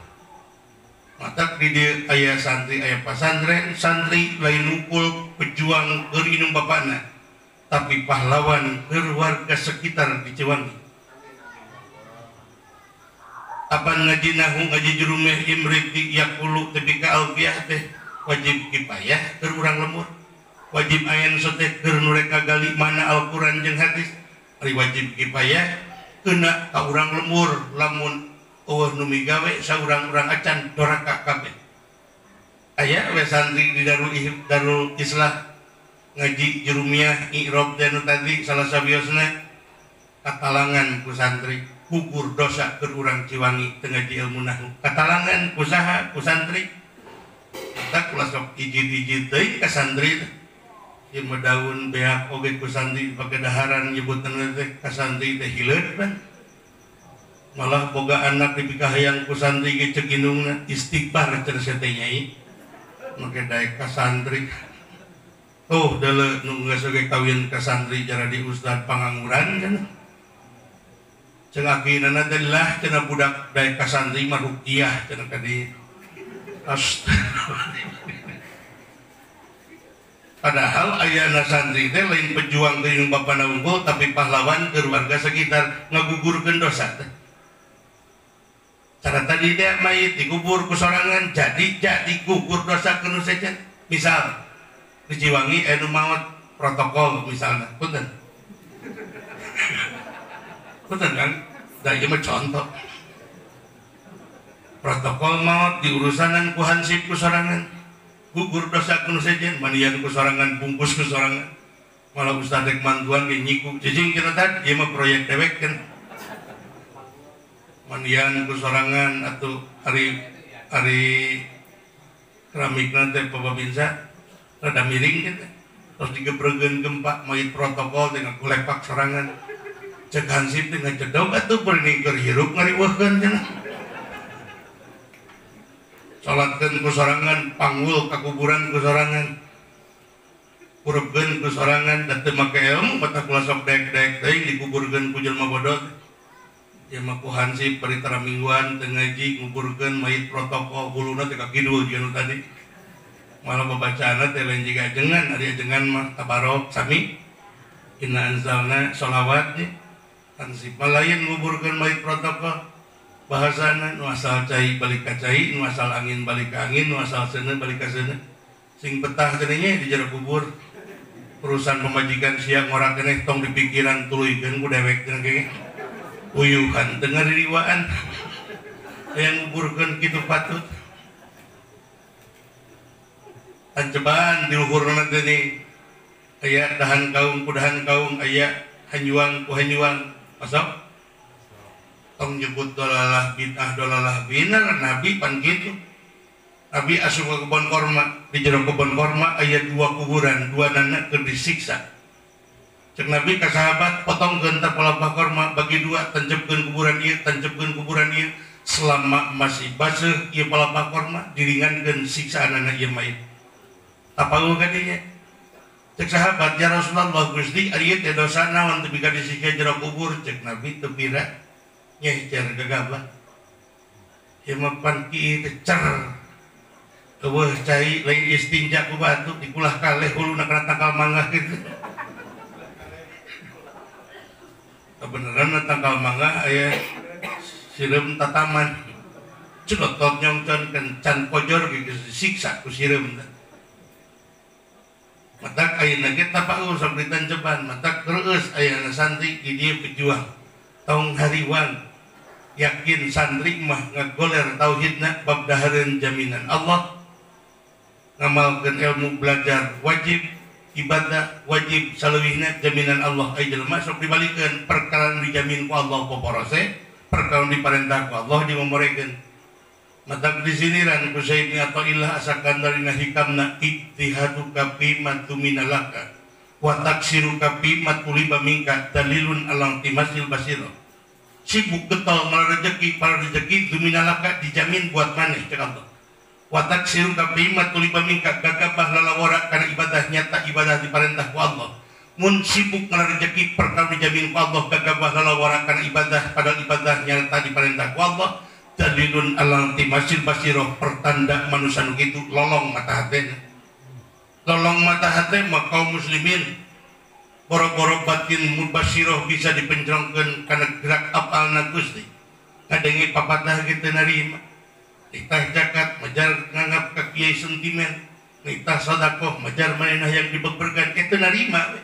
Matak di dieu aya santri aya pasantren santri lain nukul pejuang keur indung bapana tapi pahlawan keur warga sekitar di Ciwangi. Apan ngaji nahu ngaji jurumeh imriti yaqulu tepi ka alfiah teh wajib kifayah keur urang lemur wajib ayan teh keur nu rek kagali mana Al-Qur'an jeung hadis ari wajib kifayah kena ka urang lemur lamun eueuh nu migawe saurang-urang acan doraka kabeh. Aya we santri di Darul Islah ngaji jurumiah i'rob teh nu tadi salah sawiosna katalangan ku santri gugur dosa keur urang Ciwangi teu ngaji ilmu nahwu. Katalangan ku saha ku santri. Tak ulah sok ijid-ijid teuing ka santri teh. Ieu mah daun beak oge ku santri pake daharan nyebutan teh ka santri teh hileud pan. Malah boga anak dipikahayang ku santri ge ceuk indungna istighfar cenah sia teh nyai. Make daek ka santri. Tuh deuleu nu geus oge kawin ka santri jaradi ustad pangangguran cenah. Ceuk akinana teh lah cenah budak daek ka santri mah ruqyah cenah ka dieu. Astagfirullah. Padahal ayana santri teh lain pejuang teuing bapana unggul tapi pahlawan keur warga sekitar ngagugurkeun dosa teh. Cara tadi dia mayit dikubur ku sorangan jadi gugur dosa ke nu sejen. Misal di Ciwangi anu maot protokol misalnya, punten. Punten kan? Da ieu mah contoh. Protokol maot diurusanan ku hansip ku sorangan. Gugur dosa ku nu sejen, mandian ku sorangan, bungkus ku sorangan. Malah ustad rek mantuan ge nyiku cicing kita tadi ieu mah proyek dewek kan. Mandian ku sorangan atau hari hari keramikna teh pababinsa rada miring gitu. Terus digebregeun gempa mayit protokol dengan kulepak sorangan. Cek hansip teh ngacedog atuh beuning keur hirup ngariweuhkeun cenah. Salatkeun ku sorangan, panggul ka kuburan ku sorangan. Kurepkeun ku sorangan da teu make ilmu batak kula sok daek-daek teuing dikuburkeun ku jelema bodoh. Ya mah ku hansip bari tara mingguan teu ngaji nguburkeun mayit protokol huluna teh ka kidul jeung nu tadi. Malah babacaanna teh lain jiga ajengan, ari ajengan mah tabarok sami. Inna anzalna sholawat nya. Hansip mah lain nguburkeun mayit protokol. Bahasana nu asal cai balik ka cai, nu asal angin balik ka angin, nu asal seuneu balik ka seuneu. Sing betah cenah nya di jero kubur. Urusan pemajikan sia ngorak keneh tong dipikiran tuluykeun ku dewek cenah ge. Uyuhan teu ngaririwaan. Hayang nguburkeun kitu patut. Tancebaan di luhurna teh nih. Aya dahan kaum ku dahan kaum, aya hanyuang ku hanyuang. Masuk? Tong nyebut dolalah bid'ah dolalah binar Nabi pan kitu. Nabi asup ka kebon korma, di jero kebon korma aya dua kuburan, dua nana keur disiksa. Cek Nabi ka sahabat potongkeun tah palapah korma bagi dua, tancepkeun kuburan ieu, tancepkeun kuburan ieu. Selama masih baseuh ieu palapah korma diringankeun siksaanana ieu mayit. Tapaul ka dinya. Cek sahabat ya Rasulullah Gusti ari ieu teh dosa naon teu bika disiksa jero kubur? Cek Nabi teu pira nyecer gegabah. Ieu mah pan kieu teh cer. Eueuh cai lain istinja ku batu dikulah kaleh huluna kana tangkal mangga kitu. Kebenaran tangkal mangga aya sireum tataman. Celotot nyongcon kencan pojor geus disiksa ku sireum teh. Matak ayeuna ge tapaul sok ditanceban, matak reueus ayana santri di dieu pejuang. Tong hariwang yakin santri mah ngagoler tauhidna bab dahareun jaminan Allah. Ngamalkeun ilmu belajar wajib, ibadah wajib, saleuwihna jaminan Allah. Ai jelema sok dibalikeun perkara nu dijamin ku Allah poporose, perkara nu diparentah ku Allah dimomorekeun. Matak disiniran ku Sayyidina Athaillah asakan dari hikamna ijtihaduka fi ma tuminalaka wa taksiruka fi ma tuliba minka dalilun alang timasil basiro. Sibuk getol malah rezeki, para rezeki tuminalaka dijamin buat maneh cek Allah. Wa taksiruka fi ma tuliba minka gagabah lalawara kana ibadah nyata ibadah diparentah ku Allah. Mun sibuk malah rezeki perkara dijamin ku Allah gagabah lalawara kana ibadah padahal ibadah nyata diparentah ku Allah. Dalilun alang timasil basiroh pertanda manusia nu kitu lolong mata hatena. Lolong mata hate mah kaum muslimin boro-boro batin mubasiroh bisa dipencrongkeun kana gerak apalna Gusti. Ngadenge papatah ge teu narima. Nitah zakat majar nganggap ka kiai sentimen, nitah sedekah majar manehna yang dibeberkan eta narima we.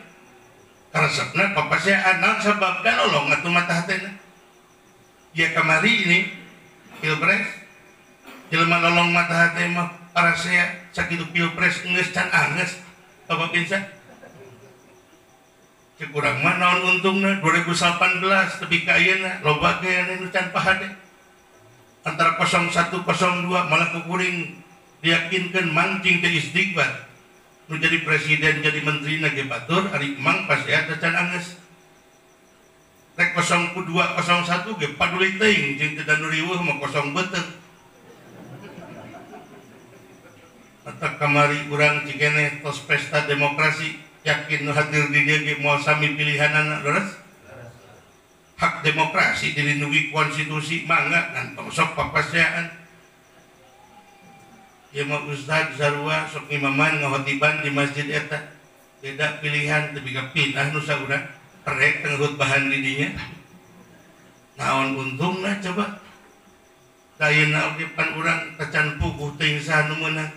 Karesepna papaseaan naon sabab da lolong atuh mata hatena. Ya kamari ini pilpres jelema lolong mata hate mah parasea sakitu pilpres geus can anggeus Bapak Pinsa. Cek urang mah naon untungna 2018 tepi ka ayeuna loba ge anu can pahade. Antara 01 02 malah kukuring diyakinkeun mancing teh istighfar. Nu jadi presiden jadi menteri na ge batur ari mang pasea teh can anggeus. Rek 02 01 ge paduli teuing jeung teu nu riweuh mah kosong beuteung. Matak kamari urang cikeneh tos pesta demokrasi yakin nu hadir di dieu ge moal sami pilihanana leres. Hak demokrasi dilindungi konstitusi mangga ngan tong sok papaseaan. Ieu mah ustad sarua sok imaman ngahotiban di masjid eta. Beda pilihan teu ka pindah nu saurang perek teu khutbahan di dinya. Naon untungna coba? Ayeuna oge pan urang tacan puguh teuing saha nu meunang.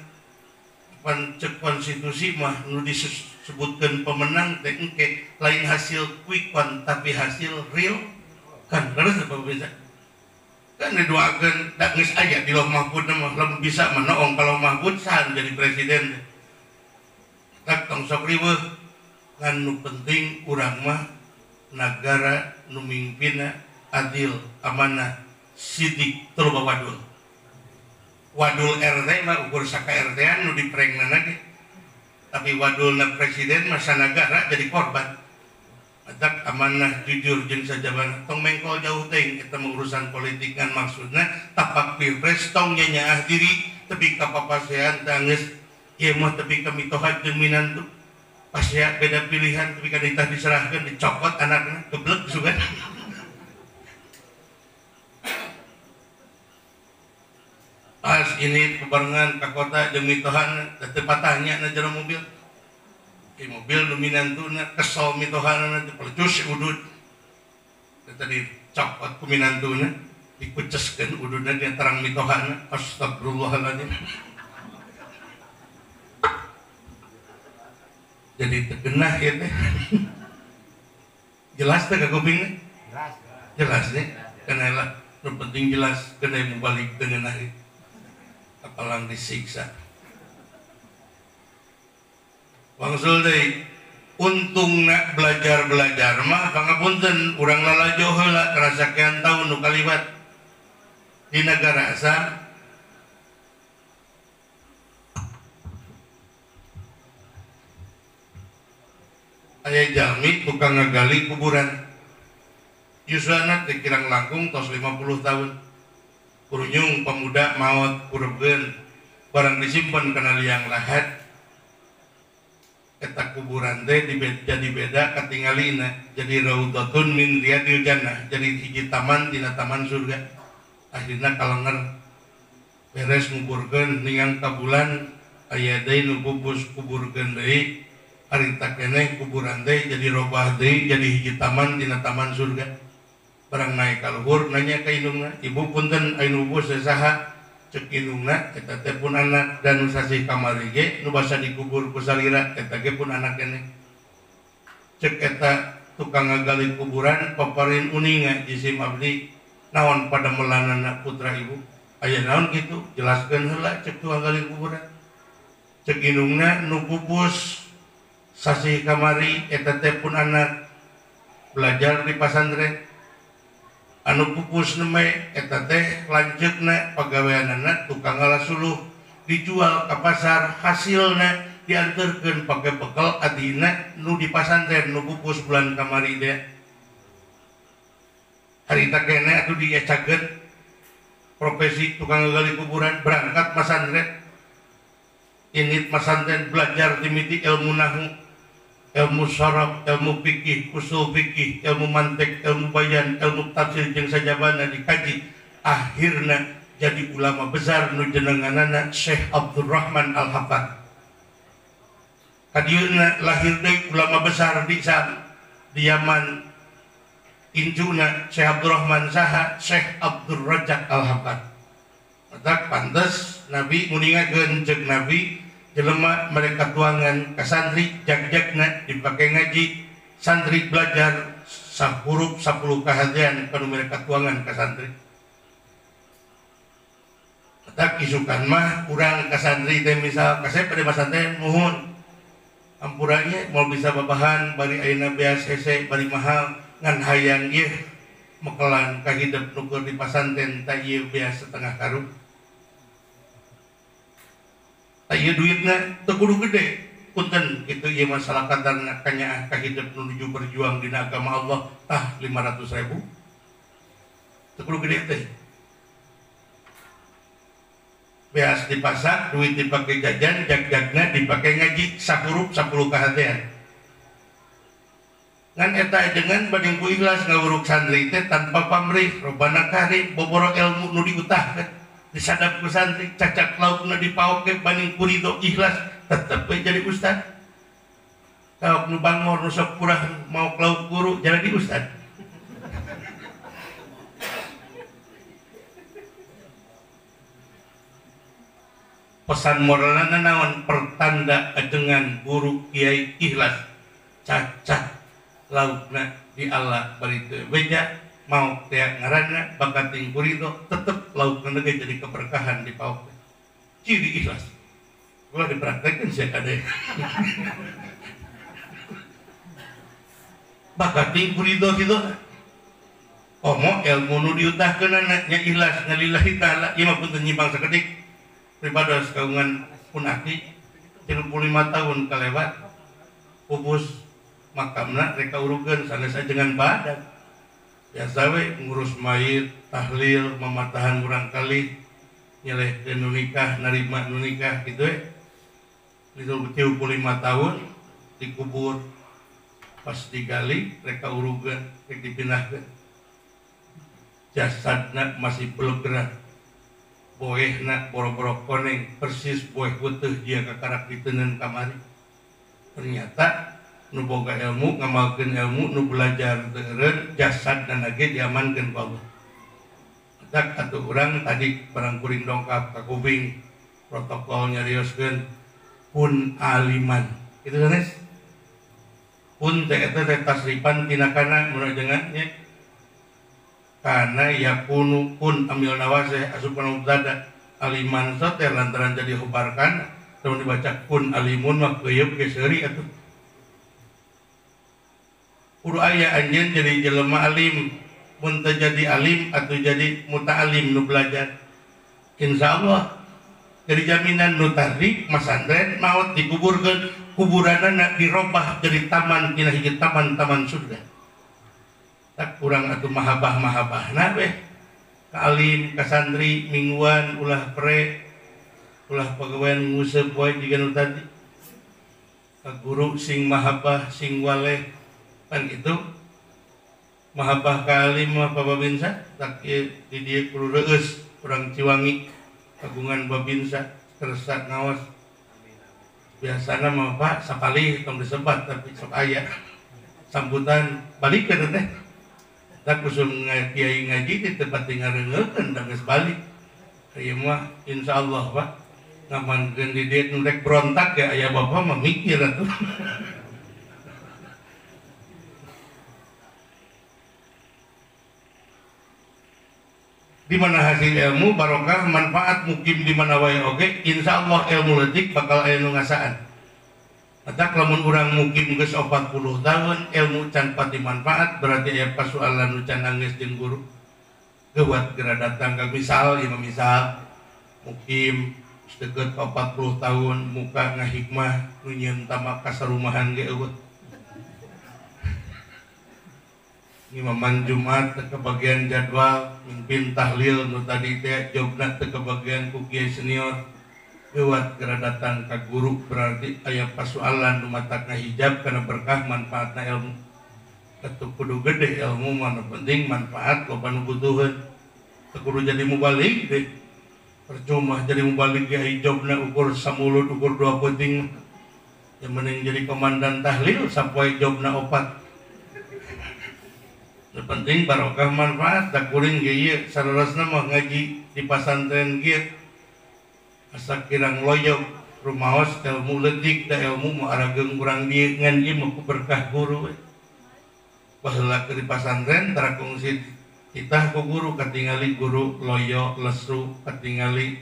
Pan cek konstitusi mah nu disebutkeun pemenang teh engke lain hasil quick count tapi hasil real kan leres apa bisa kan didoakeun da geus aya di Loh Mahfud mah lamun bisa mah noong kalau Mahfud saha jadi presiden tak tong sok riweuh ngan nu penting urang mah nagara nu mingpina adil amanah sidik tuluba wadul. Wadul RT mah ukur saka RT-an nu diprengnana ge. Tapi wadulna presiden mah sanagara jadi korban. Matak amanah jujur jeung sajabana tong mengkol jauh teuing eta mah urusan politik ngan maksudna tapak pilpres tong nyanyaah diri tepi ka papasean teh geus ieu mah tepi ka mitoha jeung minantu. Pasea beda pilihan tepi ka ditah diserahkeun dicokot anakna geblek sugan. Pas ini bebarengan ke kota jeung mitohana teu patahnya na jero mobil. Di mobil nu minantuna kesel mitohana teh pelecus udud. Tadi cokot ku minantuna dikuceskeun ududna di terang mitohana. Astagfirullahaladzim. Jadi tegenah ya teh. Jelas teh ka kupingna?
Jelas.
Jelas teh. Kenalah nu penting jelas kena mubalik dengan hari. Apalang disiksa. Wangsul deui untungna belajar-belajar mah pangapunten urang lalajo heula karasakean taun nu kaliwat di nagara asal aya jalmi tukang ngagali kuburan. Yuswana teh kirang langkung tos 50 tahun. Kurunyung pemuda maot kurebkeun barang disimpen kana liang lahat eta kuburan teh jadi beda katingalina jadi raudhatun min riyadil jannah jadi hiji taman dina taman surga. Akhirna kalenger beres nguburkeun ningang ka bulan aya deui nu pupus kuburkeun deui harita keneh kuburan teh jadi robah deui jadi hiji taman dina taman surga. Barang naik ka luhur nanya ka indungna, ibu punten anu pupus teh saha? Cek indungna eta teh pun anak dan nu sasih kamari ge nu basa dikubur ku salira eta ge pun anak keneh. Cek eta tukang ngagali kuburan paparin uninga jisim abdi naon pada melanana putra ibu aya naon kitu jelaskeun heula cek tukang gali kuburan. Cek indungna nu pupus sasih kamari eta teh pun anak belajar di pasantren. Anu pupus neme eta teh lanceukna pagaweanana tukang ngalasuluh dijual ka pasar hasilna dianterkeun pake bekal adina nu di pasantren nu pupus bulan kamari teh. Harita keneh atuh diecakeun profesi tukang ngagali kuburan berangkat pasantren init pasantren belajar dimiti ilmu nahwu ilmu sharaf, ilmu fikih, usul fikih, ilmu mantik, ilmu bayan, ilmu tafsir jeung sajabana dikaji. Akhirna jadi ulama besar nu jenenganana Syekh Abdurrahman Al-Hafadh. Kadieuna lahir deui ulama besar di Sam, di Yaman. Incuna Syekh Abdurrahman saha? Syekh Abdur Razak Al-Hafadh. Matak pantes Nabi nguningakeun ceuk Nabi jelema mereka tuangan ka santri jag-jagna dipake ngaji santri belajar sahurup 10 kahadean kanu mereka tuangan ka santri. Tak isukan mah urang ka santri teh misal kasep pada pasantren muhun ampurannya mau bisa babahan bari ayeuna beas hese bari mahal ngan hayang ieu mekelan ka hidup nu keur di pasantren teh ieu beas setengah karung. Tah ieu duitna teu kudu gede. Punten kitu ieu masalah kadarna kanyaah ka hidup menuju berjuang dina agama Allah tah 500.000. Teu kudu gede teh. Beas dipasak, duit dipake jajan, jag-jagna dipake ngaji sahurup 10 kahatean. Ngan eta dengan banding ku ikhlas ngawuruk santri teh tanpa pamrih, robana kari boboro ilmu nu diutahkeun, disadap ku santri, cacak laukna dipaoke banding ku ridho ikhlas tetep we jadi ustad. Lauk nu bangor nu sok kurang mau lauk guru jadi ustad. Pesan moralna naon pertanda dengan guru kiai ikhlas cacak laukna di Allah bari teu beja mau teh ngaranna bakating kurido tetep laukna ge jadi keberkahan di paok. Ciri ikhlas. Ulah dipraktekkeun sia kade. Bakating kurido kitu. Komo ilmu nu diutahkeunana nya ikhlas ngalillahi taala. Ieu mah punten nyimpang sakedik. Pribados kagungan pun aki 35 tahun kalewat pupus makamna reka urugeun sanes ajengan badan. Biasa we ngurus mayit, tahlil, mamatahan murang kali, nyelehkeun nu nikah, narima nu nikah kitu we. 35 tahun dikubur pas digali reka urugeun, rek dipindahkeun. Jasadna masih belegeran. Boehna boro-boro koneng persis boeh putih dia kakarak diteunkeun kamari. Ternyata nu boga ilmu ngamalkeun ilmu nu belajar teureun jasad dan lagi diamankeun ku Allah. Tak atuh urang tadi barang kuring dongkap ka kuping protokol nyarioskeun kun aliman. Kitu sanes. Kun teh eta teh tasripan tina kana mun ajengan nya. Kana yakunu kun amil nawase asupan mubtada aliman teh lantaran jadi khobarkan lamun dibaca kun alimun mah keuyeup ge seuri atuh. Kudu aya anjeun jadi jelema alim, mun teu jadi alim atau jadi muta'alim nu belajar. Insyaallah jadi jaminan nu tadi masantren maot dikuburkeun, kuburanana dirobah jadi taman tina hiji taman-taman surga. Tak kurang atuh mahabah-mahabahna weh. Ka alim, ka santri mingguan ulah pre, ulah pagawean nguseup wae jiga nu tadi. Ka guru sing mahabah, sing waleh. Kan itu mahabbah ka alim mah babinsa tak di dieu kudu reueus urang Ciwangi kagungan babinsa kersa ngaos. Biasana mah Pak sapalih tong disebat tapi sok aya sambutan balikeun teh. Tak usum kiai ngaji di tempat ngareungeun da geus balik. Ieu mah insyaallah Pak ngamankeun di dieu nu rek berontak ya aya bapak mah mikir atuh. Di mana hasil ilmu barokah manfaat mukim di mana wae oge insyaallah ilmu leutik bakal aya nu ngasaan. Matak lamun urang mukim geus 40 tahun ilmu can pati manfaat berarti aya pasualan nu can anggeus jeung guru. Geuwat geura datang ka misal ieu mah misal mukim geus deukeut 40 tahun muka ngahikmah nu nyieun tamak kasarumahan ge eueuh. Imaman Jumat teu kebagian jadwal mimpin tahlil nu tadi teh jobna teu kebagian ku kiai senior. Lewat geura datang ka guru berarti aya pasualan nu matakna hijab kana berkah manfaatna ilmu. Teu kudu gede ilmu mah nu penting manfaat loba nu butuheun. Teu kudu jadi mubalig deh. Percuma jadi mubalig ge hijabna ukur samulut ukur dua peuting. Yang mending jadi komandan tahlil sapoe jobna opat. Yang penting barokah manfaat da kuring ge ieu sararasna mah ngaji di pasantren kieu. Asa kirang loyok rumaos ilmu leutik da ilmu mah arageung urang dieu ngan ieu mah ku berkah guru we. Baheula keur di pasantren tara kungsi titah ku guru katingali guru loyo lesu katingali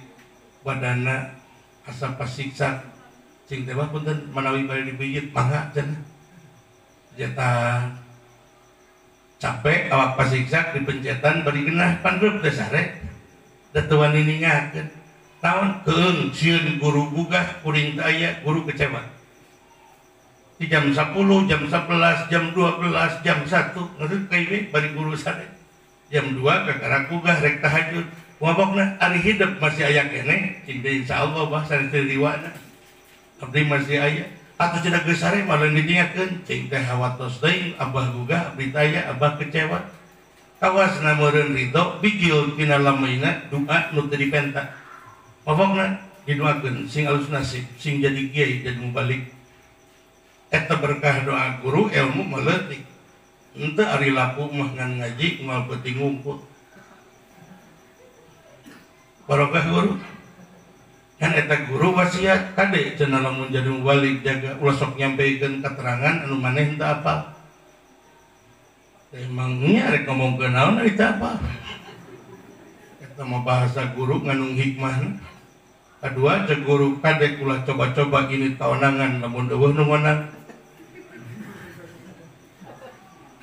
badana asa pasiksa cing teh mah punten manawi bade dipijit mangga cenah. Jeta capek awak pasiksa dipencetan bari genah pandreup teh sare da teu wani ningakeun. Tahun keung sieun guru gugah kuring teu aya guru kecewa. Di jam 10, jam 11, jam 12, jam 1 ngeut ka bari guru sare. Jam 2 kakara gugah rek tahajud. Wabokna ari hidup masih aya keneh cing teh insyaallah bah sare teu riwana. Abdi masih aya atuh cenah geus sare malah ditinggalkeun cing teh hawatos deui abah gugah abdi taya abah kecewa. Kawasna meureun ridho bijil tina lamaina doa nu teu dipenta. Wabokna didoakeun sing alus nasib sing jadi kiai jadi mubalik. Eta berkah doa guru ilmu meletik. Henteu ari laku mah ngan ngaji moal penting ngumpul. Barokah guru. Kan eta guru wasiat kade cenah lamun jadi mubalik jaga ulah sok nyampeikeun keterangan anu maneh henteu apal. Emangnya rek ngomongkeun naon ari teu apal. Eta mah bahasa guru ngandung hikmahna. Kedua cek guru kade ulah coba-coba ini taonangan lamun eueuh nu meunang.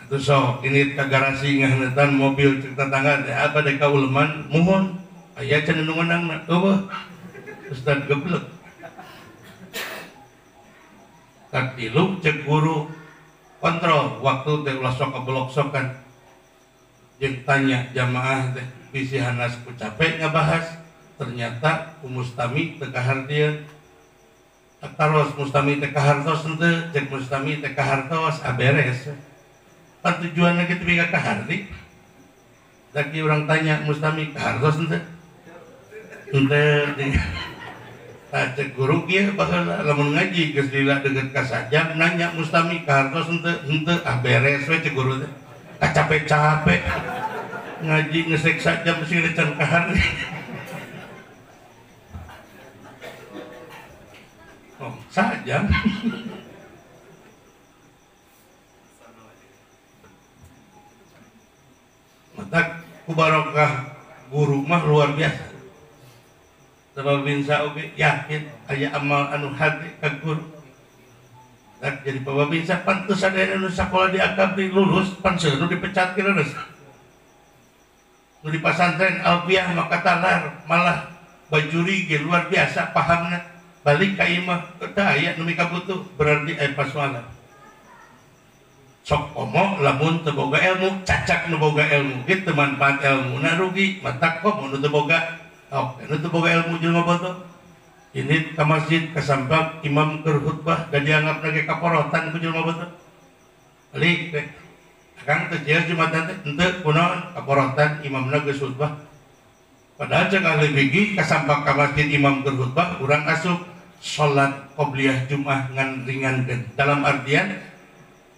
Atuh sok ini ka garasi ngahneutan mobil cek tetangga teh apa dek kauleman muhun aya cenah nu meunangna eueuh. Ustad geblek. Katilu cek guru kontrol waktu teh ulah sok kebelok-sokan. Jeung tanya jamaah teh bisi hanas ku capek ngabahas. Ternyata ku mustami teu kahartieun. Taros mustami teu kahartos henteu, cek mustami teu kahartos aberes. Pan tujuanna kitu bika kaharti. Lagi urang tanya mustami kahartos henteu. Henteu. Tah cek guru kieu baheula lamun ngaji geus lila deukeut ka sajam nanya mustami kahartos henteu, henteu ah beres we cek guru teh. Kacape-cape ngaji ngesek sajam sing can kaharti. Oh, sajam. Mata ku barokah guru mah luar biasa. Sebab binsa oge yakin aya amal anu hade ka guru. Tak jadi pababinsa pantes sadaya nu sakola di akabri lulus pan seueur nu dipecat ke lulus. Nu di pasantren Alfiah maka talar malah bajuri ge luar biasa pahamna. Balik ka imah teu aya nu mikabutuh berarti aya pasualan. Sok komo lamun teu boga ilmu cacak nu boga ilmu kitu manfaat ilmuna rugi matak komo nu teu boga. Oke, nu teu boga ilmu jelema bodoh. Ini ka masjid kasambak imam keur khutbah da dianggapna ge kaporotan ku jelema bodoh. Balik teh. Akang teu jelas jumatan teh henteu kunaon kaporotan imamna geus khutbah. Padahal cek ahli fikih kasambak ka masjid imam keur khutbah urang asup salat qobliyah Jumat ngan ringankeun. Dalam artian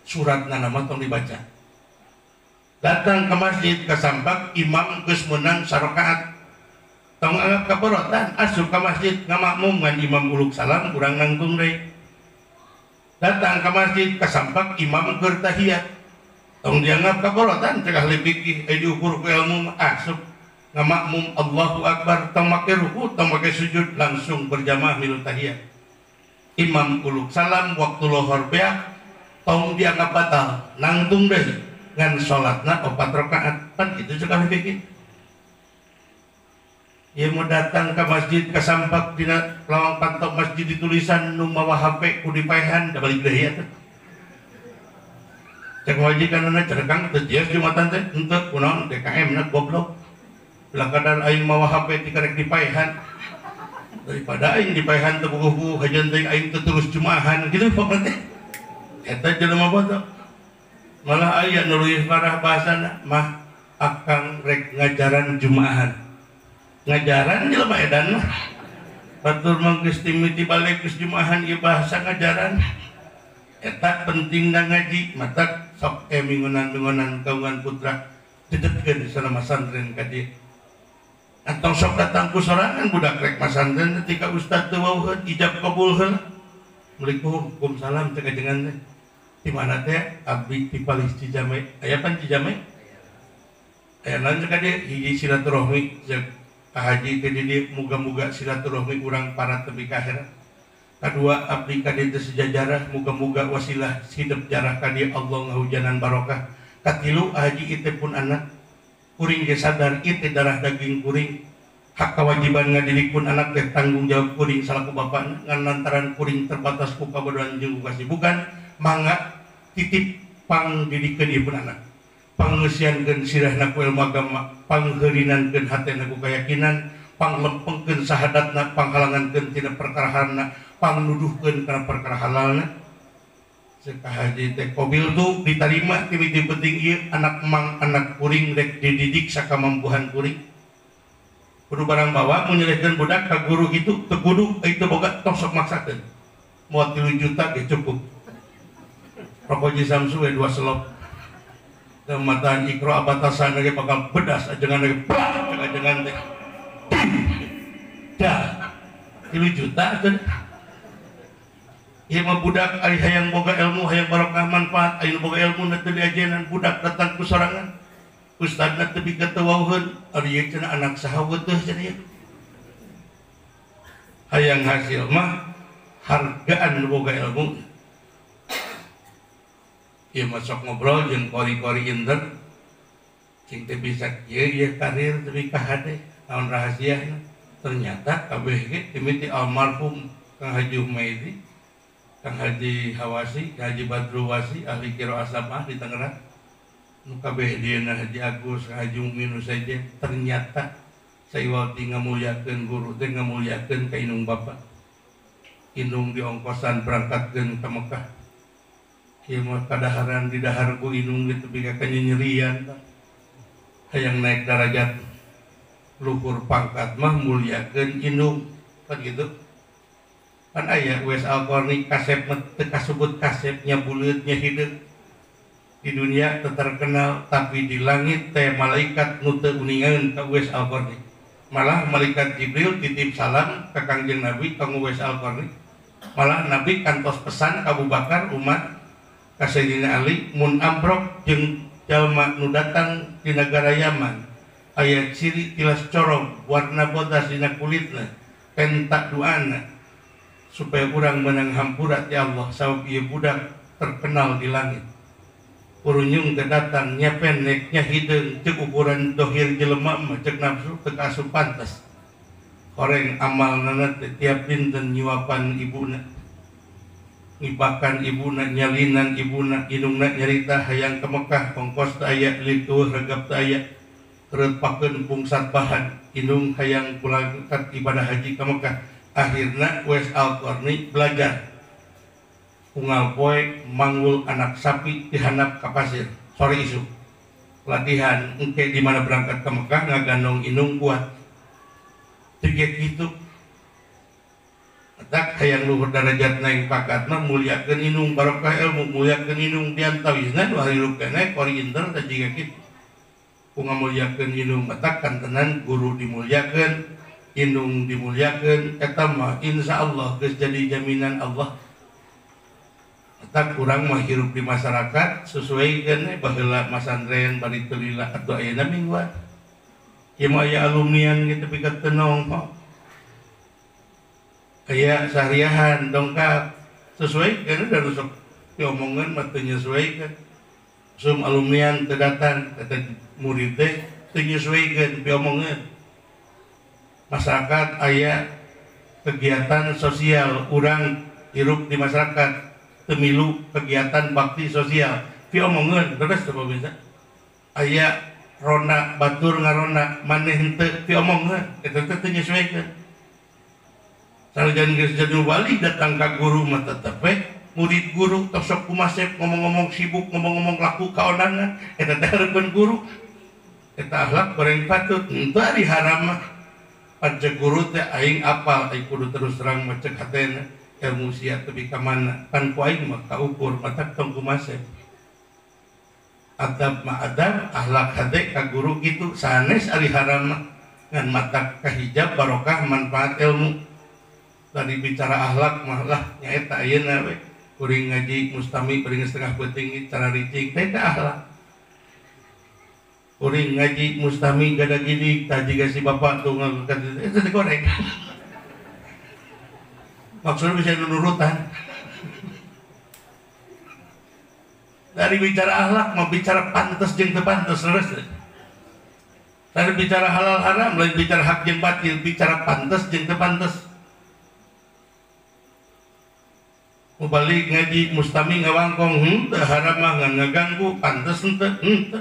suratna mah tong dibaca. Datang ke masjid kasambak imam geus meunang sarakaat. Tong anggap kaporotan asup ka masjid ngamakmum ngan imam uluk salam urang nangtung deui. Datang ke masjid kasampak imam keur tahiyat. Tong dianggap kaporotan cek ahli fikih diukur ku ilmu asup ngamakmum Allahu Akbar tong make ruku tong make sujud langsung berjamaah milu tahiyat. Imam uluk salam waktu lohor beak tong dianggap batal nangtung deui ngan salatna 4 rakaat pan kitu cek ahli fikih. Ia mau datang ke masjid kasampak dina lawang pantok masjid ditulisan nu mawa HP ku dipaehan da balik deui atuh. Cek majikanna cerekang teu jelas jumatan teh henteu kunaon DKM na goblok. Bilakadar aing mawa HP ti karek dipaehan. Daripada aing dipaehan teu puguh-puguh hajan teuing aing teu terus jumaahan kitu pokona teh. Eta jelema bodoh. Malah aya nu leuwih parah bahasana mah akang rek ngajaran jumaahan. Ngajaran jelema edan mah. Batur mah geus timiti balik geus jumaahan ieu bahasa ngajaran. Eta pentingna ngaji matak sok mingunan-mingunan kaungan putra dedetkeun sana masantren ka dieu. Antong sok datang ku sorangan budak rek masantren ketika ustad teu wauheun ijab kabul heula. Assalamualaikum, waalaikumsalam cek ajengan teh. Di mana teh abdi ti palih Cijame. Aya pan Cijame? Aya naon cek ka dieu hiji silaturahmi cek Haji ke dieu muga-muga silaturahmi urang para tepi ka akhirat. Kadua abdi ka dieu teu sejajarah muga-muga wasilah hidup jarah ka dieu Allah ngahujanan barokah. Katilu haji ieu pun anak kuring ge sadar ieu darah daging kuring. Hak kewajiban ngadidik pun anak teh tanggung jawab kuring salaku bapana ngan lantaran kuring terbatas ku kabodohan jeung kasibukan mangga titip pangdidikeun ieu pun anak. Pangeusiankeun sirahna ku ilmu agama, pangheurinan-keun hatena ku keyakinan, panglempengkeun sahadatna, panghalangankeun tina perkara haramna, pangnuduhkeun kana perkara halalna. Cek haji teh qobil tu ditarima ti penting ieu anak mang anak kuring rek dididik sakamampuhan kuring. Kudu barang bawa mun nyelehkeun budak ka guru kitu teu kudu itu boga tong sok maksakeun. Moal 3 juta ge cukup. Rokok Ji Samsu we 2 selop. Dan mataan ikro abatasan ge bakal bedas ajengan ge plak ajengan teh. Dah 3 juta teh. Ieu mah budak ari hayang boga ilmu hayang barokah manfaat aya boga ilmu na teu diajenan budak datang ku sorangan. Ustadna teu bikatewauheun ari ieu cenah anak saha teh cenah ieu. Hayang hasil mah hargaan boga ilmu. Ieu mah sok ngobrol jeung kori-kori inter cing teh bisa kieu ieu karir teu kahade naon rahasiana. Ternyata kabeh ge timiti almarhum Kang Haji Humaidi, Kang Haji Hawasi, Kang Haji Badrul Wasi, ahli qiraah sabah di Tangerang. Nu kabeh dieuna Haji Agus, Kang Haji Mumin saja. Ternyata saiwati ngamulyakeun guru teh ngamulyakeun ka indung bapa. Indung diongkosan berangkatkeun ka Mekah. Ieu mah kadaharan di dahar ku indung ge tepi ka kanyerian. Hayang naik darajat luhur pangkat mah mulyakeun indung kan gitu. Kan aya Uwais Al-Qarni kasep teu kasebut kasepnya buleutnya hideung. Di dunia teu terkenal tapi di langit teh malaikat nu teu uningaeun ka Uwais Al-Qarni. Malah malaikat Jibril titip salam ka Kangjeng Nabi ka Uwais Al-Qarni. Malah Nabi kantos pesan ka Abu Bakar, Umar, ka Sayyidina Ali mun ambrok jeung jalma nu datang di negara Yaman aya ciri tilas corong warna bodas dina kulitna pentak duana supaya urang menang hampura ti Allah sabab ieu budak terkenal di langit. Urunyung teh datang nya pendek nya hideung ceuk ukuran dohir jelema mah ceuk nafsu teu asup pantes. Horeng amalna teh tiap dinten nyuapan ibuna, ngibakan ibuna, nyalinan ibuna, indungna nyarita hayang ke Mekah ongkos teu aya lituh regap teu aya reutpakeun pungsat bahan indung hayang pulang ibadah haji ke Mekah. Akhirna Uwais Al-Qarni belajar unggal poe manggul anak sapi dihandap ka pasir sore isuk latihan engke di mana berangkat ke Mekah ngagandong indung kuat tiga gitu tak hayang luhur darajat naik pangkat mah mulyakeun indung barokah ilmu mulyakeun indung diantawisna nu hirup keneh kori inter teh jiga kitu ku ngamulyakeun indung matak kantenan guru dimulyakeun indung dimulyakeun eta mah insyaallah geus jadi jaminan Allah. Eta kurang mah hirup di masyarakat sesuaikeun baheula masantren bari teu lila atuh ayeuna mingguan. Ieu mah aya alumnian kitu pikeun teu nongko. Aya sahriahan dongkap sesuaikeun da sok diomongan mah teu nyesuaikeun. Sum alumnian teu datang eta murid teh teu nyesuaikeun diomongan. Masyarakat aya kegiatan sosial urang hirup di masyarakat temilu kegiatan bakti sosial piomongeun terus teu bisa aya rona batur ngarona maneh henteu piomongeun eta teh teu nyesuaikeun. Sanajan geus jadi wali datang ka guru mah tetep we murid guru tos sok kumasep ngomong-ngomong sibuk ngomong-ngomong laku kaonangan eta teh hareupeun guru eta akhlak goreng patut henteu ari haram mah. Panceg guru teh aing apal aing kudu terus terang mah cek hatena ilmu sia tepi ka mana pan ku aing mah kaukur matak tong kumasep. Adab mah adab akhlak hade ka guru kitu sanes ari haram mah ngan matak kahijab barokah manfaat ilmu. Tadi bicara akhlak mah lah nyaeta ayeuna we kuring ngaji mustami bari setengah peuting cara ricing teh akhlak. Kuring ngaji mustami gada gini tadi si bapak tuh ngangkat itu digoreng. Maksudnya bisa nurutan. Dari bicara akhlak mau bicara pantas jeung teu pantas terus. Dari bicara halal haram lain bicara hak jeung batil, bicara pantas jeung teu pantas. Balik ngaji mustami ngawangkong henteu haram mah ngaganggu pantes henteu henteu.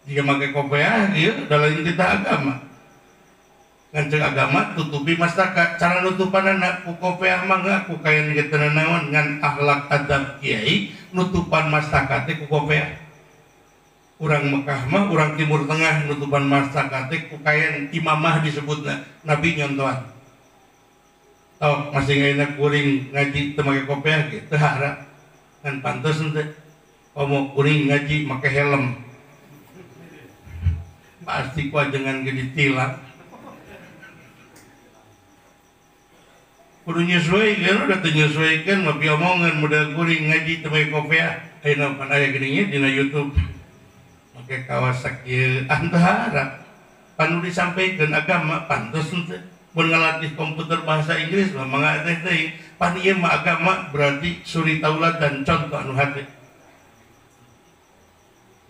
Jika make kopiah ieu da lain titah agama. Ngan ceuk agama tutupi mastaka cara nutupanana ku kopiah mah ku kain ge teu nanaon ngan akhlak adab kiai nutupan mastaka teh ku kopiah. Urang Mekah mah urang Timur Tengah nutupan mastaka teh ku kain imamah disebutna Nabi nyontohan. Oh, masih enak kuring ngaji teu make kopiah ge teu haram. Ngan pantes henteu. Komo kuring ngaji make helm. Pasti ku ajengan ge ditilang. Kudu nyesuaikeun udah teu nyesuaikeun mah piomongan model kuring ngaji teu make kopiah. Ayeuna pan aya geuning nya dina YouTube. Make kawas sakieu ah teu haram. Panu disampaikeun agama pantes henteu. Mun ngalatih komputer bahasa Inggris mah mangga teh teuing pan ieu mah agama berarti suri tauladan contoh anu hate.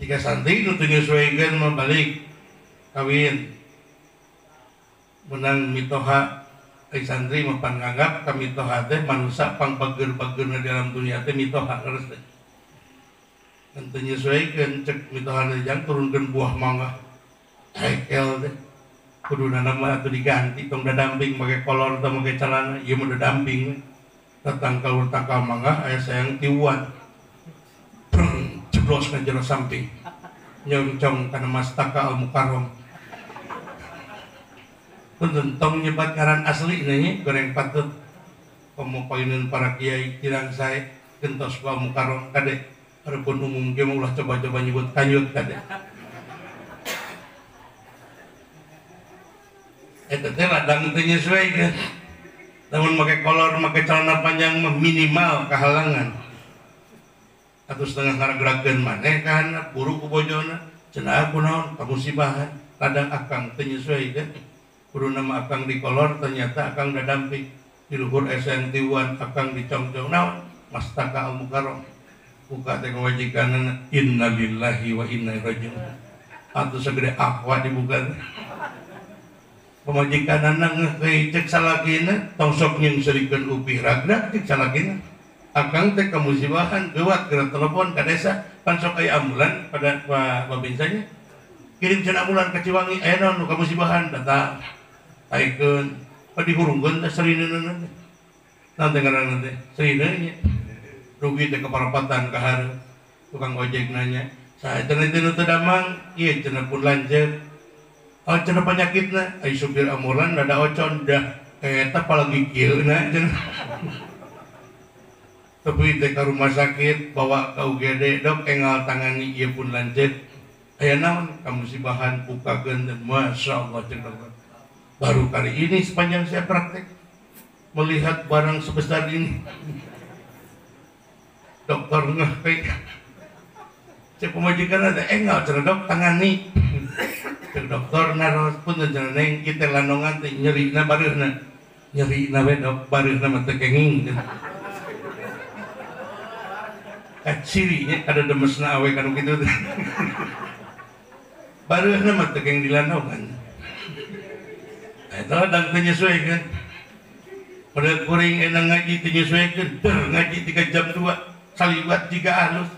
Jika santri nu teu nyesuaikeun mah balik kawin. Menang mitoha ai santri mah pan nganggap ka mitoha teh manusa pangbager-bageurna dalam dunia teh mitoha leres teh. Mun teu nyesuaikeun cek mitoha teh jang turunkeun buah mangga. Tekel teh. Kuduna mah atuh diganti tong dadamping make kolor atau make celana ieu mah dadamping datang ka tangkal mangga aya sayang tiuan jeblos ka jero samping nyongcong kana mastaka al mukarram punten tong nyebat ngaran asli nya goreng patut komo paineun para kiai kirang sae gentos ku al mukarram kade hareupeun umum ge mah ulah coba-coba nyebut kanyut kade. Eta teh ladang teu nyesuaikeun. Lamun make kolor, make celana panjang mah minimal kahalangan. Atau setengah ngaragrakeun maneh ka handap buru ku bojona, cenah kunaon kamusibahan. Ladang akang teu nyesuaikeun. Kuduna mah akang di kolor ternyata akang dadamping. Di luhur esa tiuan akang dicongcong naon? Mastaka al mukarram. Buka teh kewajikanna innalillahi wa inna ilaihi raji'un. Atuh segede aqua dibuka. Pemajikanana ngeukeun cek salakina tong sok nyengserikeun upih ragna cek salakina akang teh kamusibahan geuwat geura telepon ka desa pan sok aya ambulan pada babinsanya kirim cenah ambulan ka Ciwangi aya naon nu kamusibahan datang aikeun dihurungkeun teh serineunna teh naon teh ngaranna teh serineun nya rugi teh kaparapatan ka hareup tukang ojek nanya saha cenah teh nu teu damang ieu cenah pun lanceuk. Oh cenah penyakitna ai supir ambulan rada ocon dah eta palagi kieu na cenah. Tapi teh ka rumah sakit bawa ka UGD dok engal tangani ieu pun lanceuk. Aya naon kamusibahan bukakeun teh masyaallah cenah dokter. Baru kali ini sepanjang saya praktek melihat barang sebesar ini. Dokter ngeh cek pemajikan ada engal cenah dok tangani. Cek dokter naros pun cenah neng ieu teh landongan teh nyerina bareuhna. Nyerina we dok bareuhna mah teu kenging. Kacirinya kada demesna awe kanu kitu teh. Bareuhna mah teu kenging dilandongan. Eta ladang teu nyesuaikeun. Padahal kuring enak ngaji teu nyesuaikeun, der ngaji 3 jam 2 saliwat jiga alus.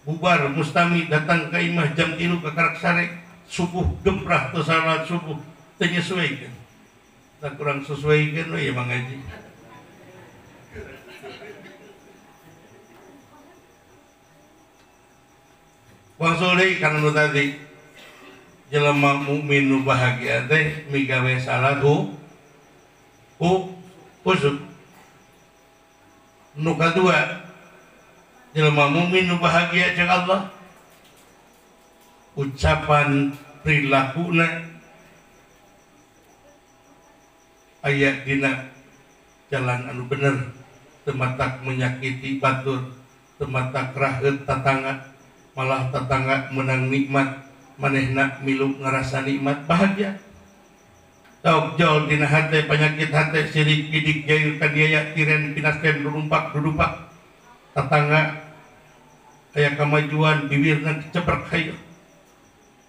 Bubar mustami datang ke imah jam 3 ke Karaksare. Subuh gemprah atau salat subuh teu nyesuaikeun. Tak kurang sesuaikeun we ya mangaji. Wangsul deui kana nu tadi. Jelema mukmin nu bahagia teh migawe salat khusuk. Nu kadua jelema mukmin nu bahagia cek Allah ucapan perilakuna aya dina jalan anu bener teu matak menyakiti batur teu matak raheut tatangga malah tatangga menang nikmat manehna milu ngarasa nikmat bahagia. Tauk jol dina hate penyakit hate sirik gidik jair kadiaya tiren pinasten rumpak dudupak tatangga aya kamajuan bibirna keceprek hayu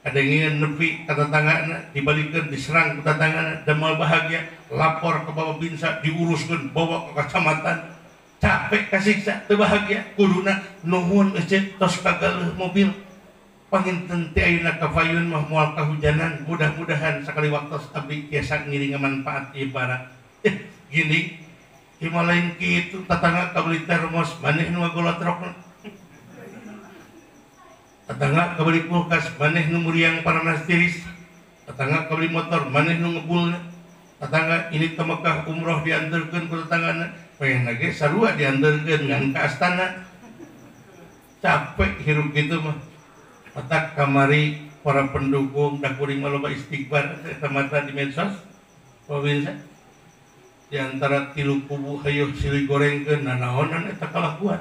Kadangieun nepi ka tetanggana dibalikeun diserang ku tetanggana da moal bahagia lapor ke Bapak Binsa diuruskeun bawa ke kecamatan capek kasiksa teu bahagia kuduna nuhun ece tos kagaleuh mobil panginten teh ayeuna ka payun mah moal kahujanan mudah-mudahan sakali waktos abdi tiasa ngiring manfaat ieu para gini ieu mah lain kitu tetangga kabeli termos maneh nu ngagolotrokna tetangga kabeli kulkas maneh nu muriang paranas tiris tetangga kabeli motor maneh nu ngebulna tetangga ini ke Mekah umroh diantarkeun ku tetanggana pengen lagi sarua diantarkeun ngan ka astana capek hirup gitu mah otak kamari para pendukung da kuring mah loba istighfar eta mata di medsos pemirsa di antara tilu kubu hayoh silih gorengkeun nanaonan eta kalakuan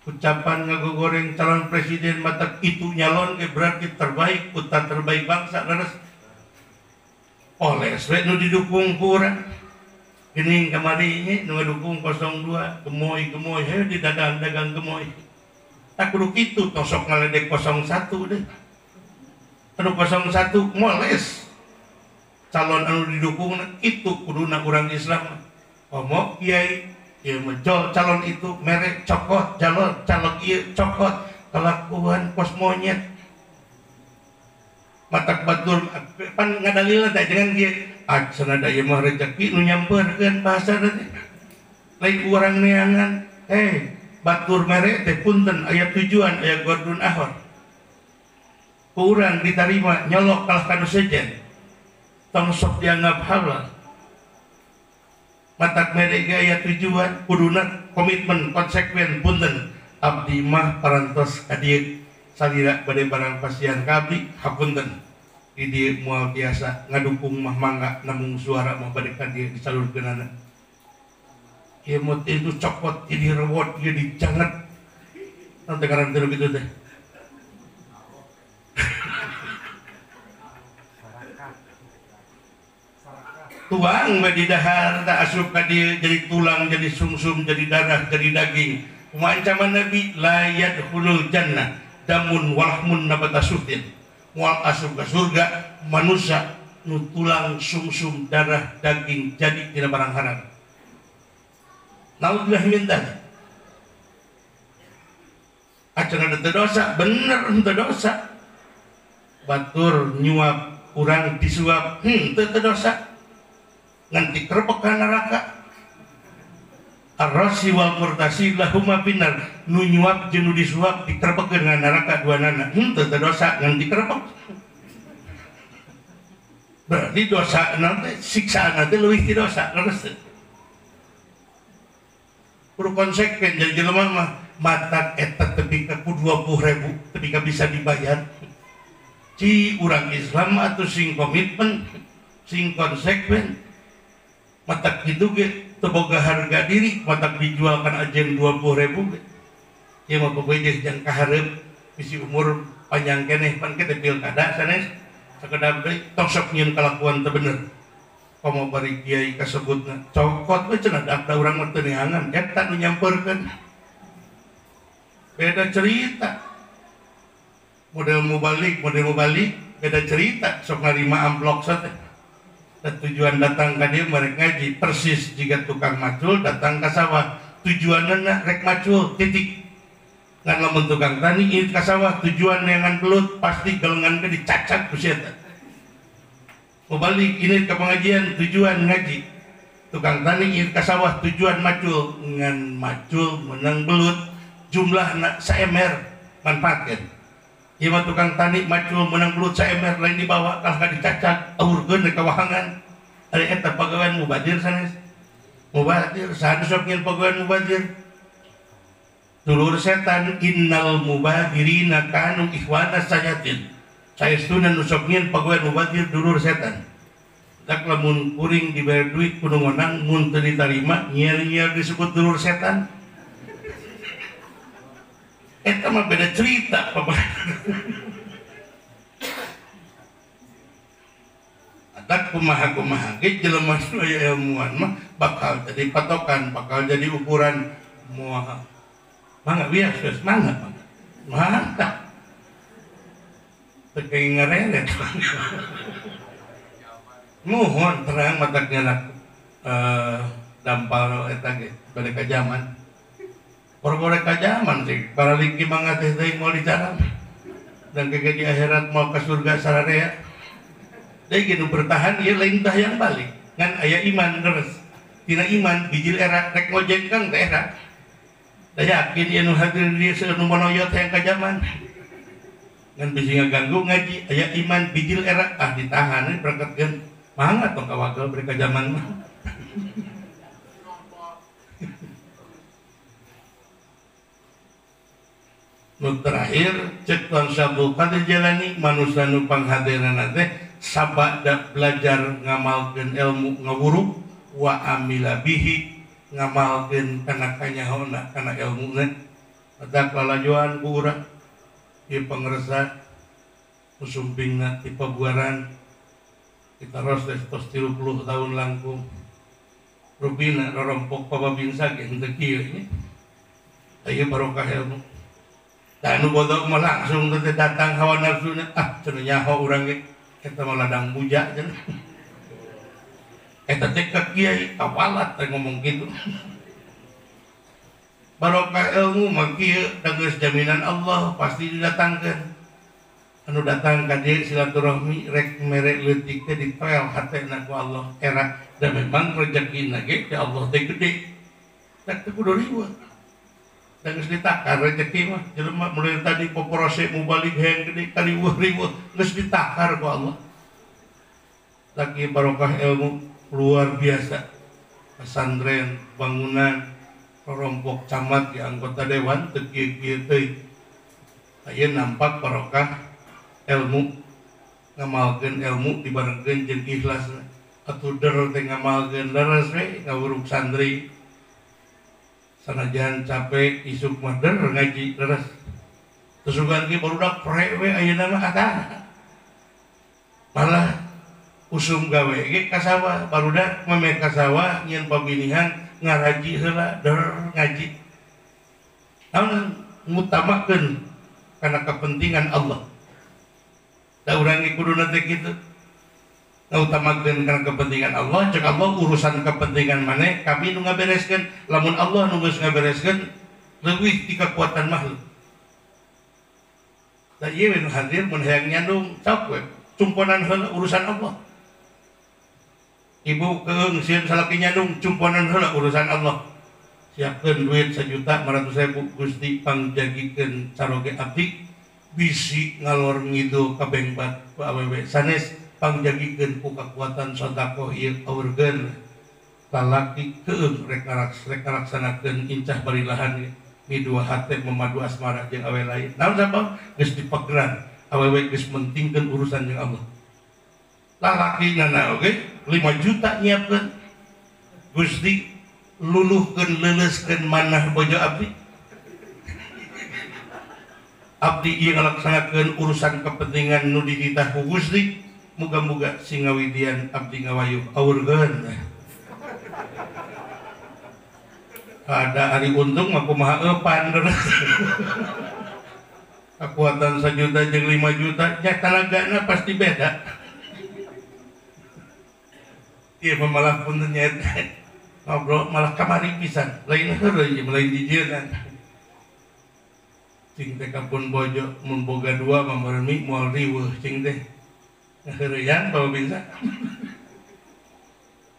ucapan ngagogoreng calon presiden matak itu nyalon ge berarti terbaik putra terbaik bangsa leres oles we nu didukung ku urang geuning kamari nya nu ngadukung 02 gemoy-gemoy heuh di dagang-dagang gemoy tak kudu kitu tosok ngaledek 01 deh anu 01 moles calon anu didukung itu kuduna urang Islam komo kiai ieu mah calon itu merek cokot calon calon ieu cokot kelakuan kos monyet matak batur pan ngadalilna teh jangan kieu cenah da ieu mah rezeki nu nyampeurkeun bahasa teh lain urang neangan batur merek teh punten aya tujuan aya gordun ahor ku urang ditarima nyolok kalah ka nu sejen tong sok dianggap halal matak merek ge aya tujuan kuduna komitmen konsekuen punten abdi mah parantos ka dieu salira bade barang pasian ka abdi hapunten di dieu moal biasa ngadukung mah mangga namung suara mah bade ka dieu disalurkeunana ieu mah itu cokot ieu direwot ieu dijanget nanti ngaran teu kitu teh tuang we di dahar tak asup ka dieu jadi tulang jadi sungsum jadi darah jadi daging kumaha ancaman Nabi la yadkhulul jannah damun walahmun nabatasutin moal asup ka surga manusia nu tulang sungsum darah daging jadi tina barang haram. Naudzubillah min dzalik. Acan ada dosa bener henteu dosa batur nyuap urang disuap henteu dosa nganti kerebek ka neraka. Ar-rasi wal murtasi lahuma binar nu nyuap jeung nu disuap dikerebekkeun ka neraka duanana henteu teu dosa nganti kerebek. Berarti dosa nanti siksaan nanti leuwih ti dosa leres teu. Kudu konsekuen jadi jelema mah matak eta tepi ka ku 20.000 tepi ka bisa dibayar. Ci urang Islam atuh sing komitmen sing konsekuen matak kitu ge teu boga harga diri matak dijualkan ajen 20.000 ge ieu mah pokoknya jang kahareup bisi umur panjang keneh pan kita pilkada sanes sakedap deui tong sok nyieun kalakuan teu bener komo bari kiai kasebutna cokot we cenah da urang mah teu neangan eta nu nyampeurkeun beda cerita model mubalik beda cerita sok narima amplok teh. Dan tujuan datang ka dieu merek ngaji persis jika tukang macul datang ka sawah tujuanna rek macul titik ngan lamun tukang tani ieu ka sawah tujuan neangan belut pasti gelengan ge dicacat ku si eta mubalik ini ke pengajian tujuan ngaji tukang tani ieu ka sawah tujuan macul ngan macul menang belut jumlahna saemer manfaatkeun ieu mah tukang tani macul menang belut saemer lain dibawa kalah ka dicacat aurkeun ka wahangan ari eta pagawean mubadir sanes mubadir saha sok nyeun pagawean mubadir dulur setan innal mubadirina kanu ikhwana sayatin saestuna nu sok nyeun pagawean mubadir dulur setan tak lamun kuring dibayar duit kudu ngonang mun teu ditarima nyiar-nyiar disebut dulur setan eta mah beda cerita Bapak. Atak kumaha-kumaha ge jelema nu aya ilmuwan mah bakal jadi patokan, bakal jadi ukuran moal. Mangga bias geus mangga. Mangga. Teu ngareret. Muhun terang mataknya dampal eta ge bade ka zaman. Boro-boro ka zaman sih para lingki mangga teh teuing moal dicaram. Dan kege di akhirat mau ke surga sararea. Deui ge nu bertahan ieu lain tah yang balik. Ngan aya iman terus. Tina iman bijil era rek ngojengkang teh era. Da yakin ieu nu hadir di seueur nu monoyot hayang ka zaman. Ngan bisi ngaganggu ngaji aya iman bijil era ah ditahan berangkatkeun. Mangga tong kawagel beri ka zaman mah. Nu terakhir cek Tuan Syabdul Qadir Jailani manusia nu panghadirana teh sabada belajar ngamalkeun ilmu ngawuruk wa amila bihi ngamalkeun kana kanyahoona kana ilmuna badak lalajoan ku urang ieu pangersa musumpingna ti pabuaran ditaros teh tos 30 tahun langkung rupina rorompok pababinsa ge henteu kieu nya aya barokah ilmu. Da nu bodoh mah langsung teh datang hawa nafsuna ah cenah nyaho urang ge eta mah ladang buja cenah. Eta teh ka kiai kawalat teh ngomong kitu. Barokah ilmu mah kieu da geus jaminan Allah pasti didatangkeun. Anu datang ka dieu silaturahmi rek mere leutik teh ditoel hatena ku Allah era da memang rezekina ge ti Allah teh gede. Da teu kudu riweuh. Dan geus ditakar rezeki mah jelema mulai tadi poporose mubalik hayang gede kariweuh-riweuh geus ditakar ku Allah. Lagi barokah ilmu luar biasa. Pesantren, bangunan, rompok camat di anggota dewan teu kieu-kieu teuing. Aya nampak barokah ilmu ngamalkeun ilmu dibarengkeun jeung ikhlasna. Atuh der teh ngamalkeun leres we ngawuruk santri. Sanajan capek isuk mah der ngaji leres. Terus ge barudak pre we ayeuna mah atah. Malah usum gawe ge ka sawah, barudak meme ka sawah nyieun pabinihan ngaraji heula der ngaji. Naon ngutamakeun kana kepentingan Allah. Da urang ge kuduna teh kitu. Ngutamakeun kana kepentingan Allah, cek Allah urusan kepentingan maneh kami nu ngabereskeun. Lamun Allah nu geus ngabereskeun leuwih ti kekuatan makhluk. Da ieu we nu hadir mun hayang nyandung sok we cumponan heula urusan Allah. Ibu keung sieun salaki nyandung cumponan heula urusan Allah. Siapkeun duit 1.500.000 Gusti pangjagikeun caroge abdi bisi ngalor ngidul ka bengbat ku awewe sanes pangjagikeun ku kakuatan sedekah ieu aurgeun lalaki keung rek ngalaksanakeun incah barilahan midua hate memadu asmara jeung awe lain. Naon sabab geus dipegeran awewe geus mentingkeun urusan jeung Allah. Lalaki nana oge 5 juta nyiapkeun Gusti luluhkeun leuleuskeun manah bojo abdi. Abdi ieu ngalaksanakeun urusan kepentingan nu dititah ku Gusti. Muga-muga sing ngawidian abdi ngawayuh aurgeun. Ada ari untung mah kumaha eupan. Kekuatan 1 juta jeung 5 juta nya talagana pasti beda. Ieu mah malah punten nya ngobrol malah kamari pisan, lain heureuy lain dijieun. Cing teh kapun bojo mun boga dua mah meurmi moal riweuh cing teh. Ngaheureyan pababinsa.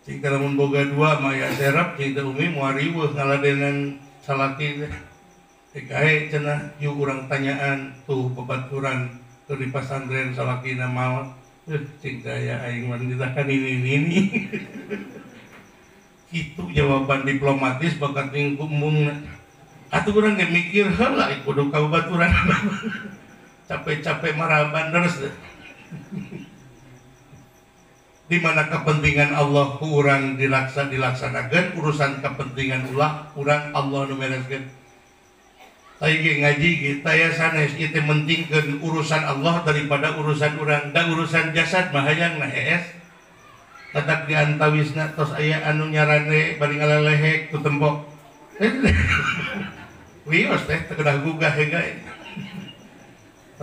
Cing teh lamun boga dua mah aya serep cing teh umi moal riweuh ngaladenan salaki teh. Teh gae cenah yuk urang tanyaan tuh babaturan keur di pasantren salakina maot. Cing teh aya aing mah ditakan ini. Itu jawaban diplomatis bakat ning kumung. Atuh urang ge mikir heula kudu ka babaturan. Capek-capek maraban terus. Di mana kepentingan Allah ku urang dilaksanakeun, urusan kepentingan ulah urang Allah nu mereskeun. Tah ge ngaji ge taya sanes ieu teh mentingkeun urusan Allah daripada urusan urang. Da urusan jasad mah hayang na hees. Tatak diantawisna tos aya anu nyarane bari ngalalehek ku tembok. Wios teh teu kedah gugah he gae.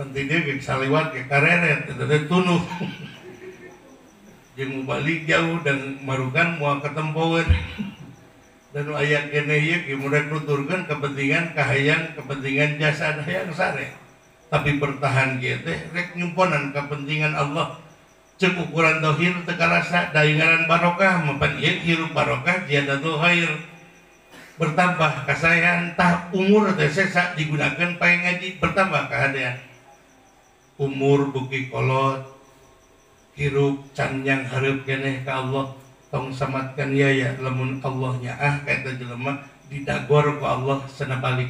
Penting dia ge saliwat ge kareret eta teh tunuh. Jeung balik jauh dan marukan moal ketempoeun. Dan nu aya keneh ieu ge murek nuturkeun kepentingan kahayang, kepentingan jasad hayang sare. Tapi bertahan kieu teh rek nyumponan kepentingan Allah. Ceuk ukuran dohir teu karasa da ngaran barokah mapan ieu hirup barokah ziyadatul khair. Bertambah kasayan tah umur teh sesa digunakeun pae ngaji bertambah kahadean. Umur beuki kolot hirup can yang hareup keneh ka Allah. Tong samatkan yaya lamun Allah nyaah ka eta jelema didagor ku Allah sana balik.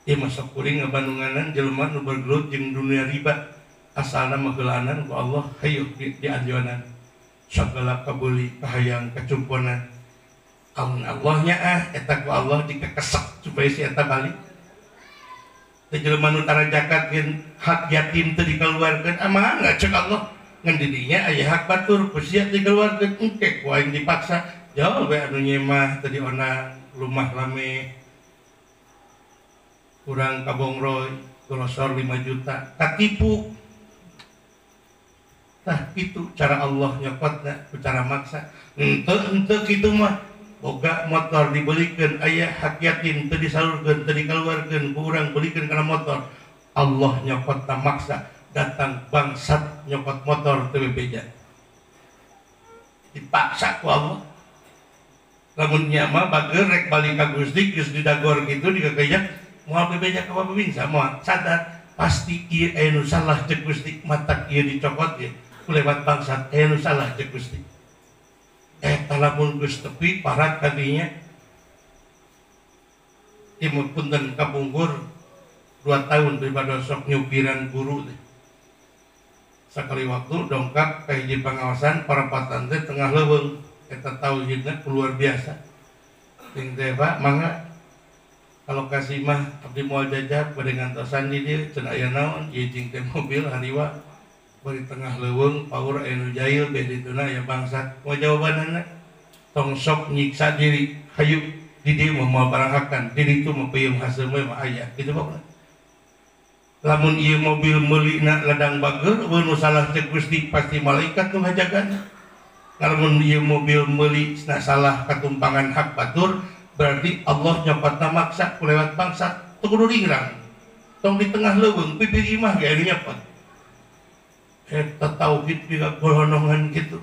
Ieu masuk kuring ngabandunganan jelema nu bergelut jeung dunia riba asalna mageulanan ku Allah hayu dianjonan sagala kabeuli kahayang kacumponan. Amun Allah nyaah eta ku Allah dikekesek supaya si eta balik. Teh jelema nu tara zakatkeun hak yatim teu dikaluarkeun amah cek Allah. Ngan didinya aya hak batur ku sia dikeluarkeun engke ku aing dipaksa jauh we anu nyemah teu dionang rumah lame kurang kabongroy golosor 5 juta katipu. Tah kitu cara Allah nyokotna ku cara maksa henteu kitu mah boga motor dibelikeun aya hak yatim teu disalurkeun teu dikeluarkeun ku urang belikeun kana motor Allah nyokotna maksa datang bangsat nyokot motor teu bebeja dipaksa ku Allah. Lamun nya mah bager rek balik ka Gusti geus didagor kitu dikakeyak moal bebeja ka babinsa moal sadar pasti ieu aya nu salah ceuk Gusti matak ieu dicokot ieu ku lewat bangsat aya nu salah ceuk Gusti. Eta lamun geus tepi parat kadinya ieu mah punten kapungkur 2 tahun daripada sok nyupiran guru teh. Sakali waktu dongkap ka hiji pangawasan parapatan teh tengah leuweung eta tauhidna luar biasa. Ting teh Pak mangga kalau kasih mah abdi moal jajab bade ngantosan di dieu cenah aya naon ieu jeung teh mobil hariwa bari tengah leuweung paur aya nu jahil beh dituna aya bangsat. Moal jawabanana tong sok nyiksa diri hayu di dieu mah moal baranghakan di ditu mah peuyeum haseum we mah aya kitu pokona. Lamun ieu mobil meulina ladang bager eueuh nu salah ceuk Gusti pasti malaikat nu ngajagana. Lamun ieu mobil meuli salah katumpangan hak batur berarti Allah nyokotna maksa ku lewat bangsat teu kudu ringrang. Tong di tengah leuweung pipir imah ge anu nyokot. Eta tauhid pika golongan kitu.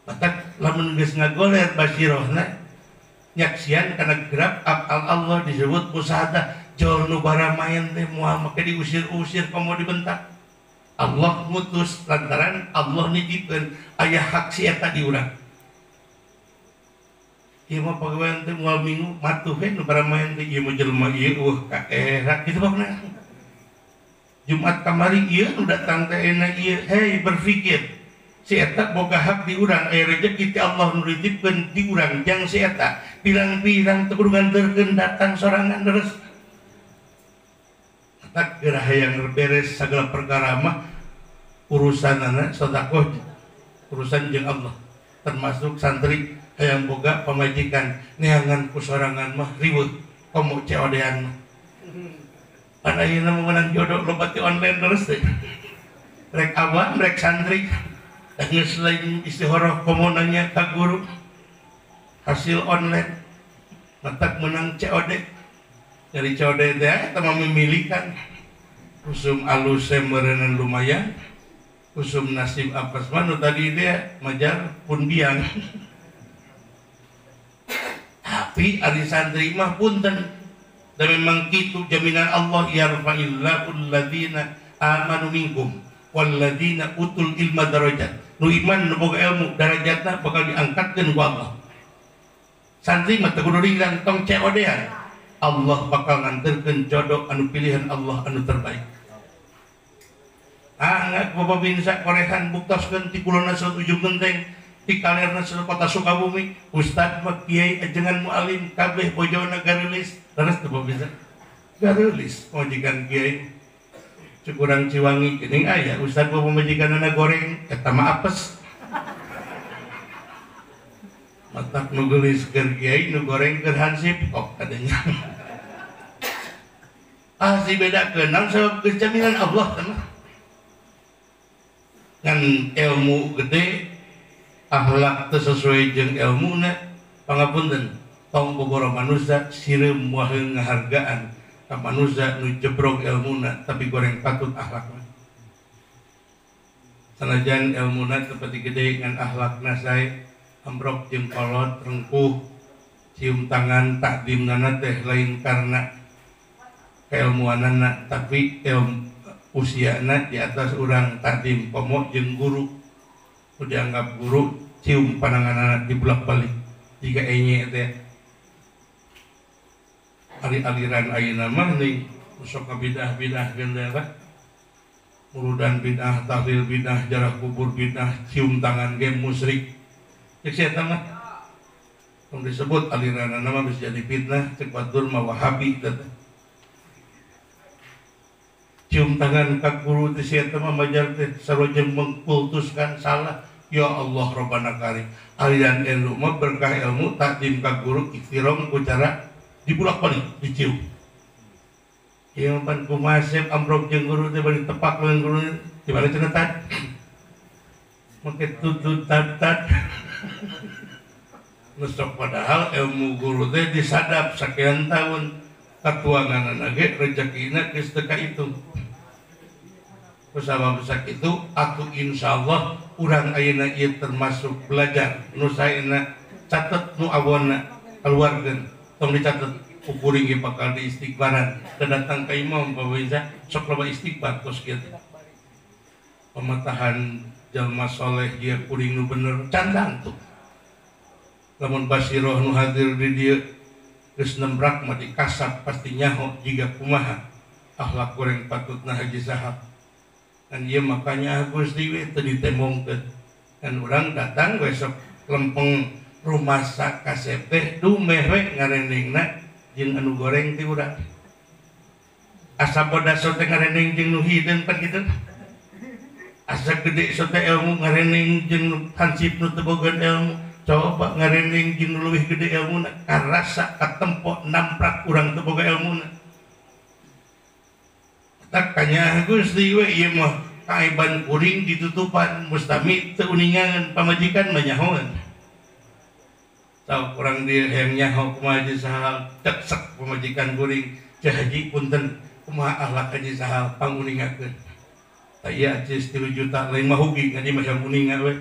Matak lamun geus ngagoler basirohna nyaksian kana gerak afal Allah disebut musahadah. Jol nu baramayan teh moal make diusir-usir komo dibentak. Allah mutus lantaran Allah nitipkeun aya hak si eta di urang. Ieu mah pagawean teh moal minggu matuh we nu baramayan teh ieu mah jelema ieu eueuh ka era kitu pokona. Jumat kamari ieu nu datang teh enak ieu hei berpikir si eta boga hak di urang aya rejeki ti Allah nu nitipkeun di urang jang si eta pirang-pirang teu kudu nganterkeun datang sorangan terus. Tak gerah yang beres segala perkara mah urusanana sedekah urusan jeung Allah termasuk santri hayang boga pamajikan neangan ku sorangan mah riweuh komo COD-an mah. Pan ayeuna mah menang jodoh loba ti online terus teh rek awam rek santri da geus lain istihoroh komo nanya ka guru hasil online matak menang COD. Dari COD teh eta mah memilikan usum alus meureunan lumayan usum nasib apes mah nu tadi teh majar pun biang. Tapi ari santri mah punten dan memang kitu jaminan Allah yarfa'illahu alladzina amanu minkum walladzina utul ilma darajat. Nu iman nu boga ilmu darajatna bakal diangkatkeun ku Allah. Santri mah teu kudu ringran tong COD-an. Allah bakal nganterkeun jodoh anu pilihan Allah anu terbaik. Angkat Bapak Binsa korehan buktoskeun ti kulonna saut ujung genteng ti kalerna saut kota Sukabumi ustad mah kiai ajengan mualim kabeh bojona gareulis leres teu Bapak Binsa gareulis majikan kiai cukurang Ciwangi geuning aya ustad bapak majikanna goreng eta mah apes matak nu geulis keur kiai nu goreng keur hansip kok adanya. Ah si bedakeun naon sabab geus jaminan Allah teh mah. Ngan ilmu gede akhlak teu sesuai jeung ilmuna pangapunten tong boboro manusia sireum waheung ngahargaan ka manusia nu jebrog ilmuna tapi goreng patut akhlakna. Sanajan ilmuna teu pati gede ngan akhlakna sae ambrok jeung kolot rengkuh cium tangan takdimnana teh lain karena keilmuanana tapi ilmu usiana di atas urang takdim komo jeung guru nu dianggap guru cium pananganana dibulak-balik jika enye teh ari aliran ayeuna mah ning sok kabidah-bidah geun teh murudan bidah tahlil bidah jarah kubur bidah cium tangan ge musyrik cek si eta mah tong disebut aliranana mah bisa jadi fitnah cek batur mah wahabi teh cium tangan ka guru teh si eta mah majar teh sarua jeung mengkultuskan salah. Ya Allah Rabbana karim aliran ilmu mah berkah ilmu takdim ka guru ikhtiram ku cara dibulak-balik dicium. Ieu pan kumaha sep ambrok jeung guru teh bari tepak lawan guru di mana cenah tat make tutut tat tat ngesok padahal ilmu guru teh disadap sekian tahun katuanganana ge rezekina geus teu kahitung. Kusabab sakitu atuh insyaallah urang ayeuna ieu termasuk belajar nu saena catet nu awonna keluarkeun tong dicatet kuring ge bakal diistighfaran teu datang ka imam bawaisa sok loba istighfar tos kieu pematahan jalma soleh ieu kuring nu bener can tangtu lamun basiroh nu hadir di dieu geus nembrak mah dikasap pasti nyaho jiga kumaha akhlak goreng patutna haji sahab. Kan ieu makanya Gusti we teu ditembongkeun. Kan urang datang besok lempeng rumasa kasep teh dumeh we ngarendengna jeung anu goreng ti urang. Asa bodas teh ngarendeng jeung nu hideung pan kitu. Asa gede sote ilmu ngarendeng jeung nu hansip nu teu boga ilmu. Coba ngarendeng jeung nu leuwih gede ilmuna karasa katempo namprak urang teu boga ilmuna. Tak kanya Gusti we ieu mah kaaiban kuring ditutupan mustami teu uningan pamajikan mah nyahoeun. Tau kurang dia hayang nyaho kumaha haji sahal ceksek pamajikan kuring ceu haji punten kumaha akhlak haji sahal panguningakeun. Tah ieu acis 3 juta lain mah hugi ngaji mah hayang uningan we.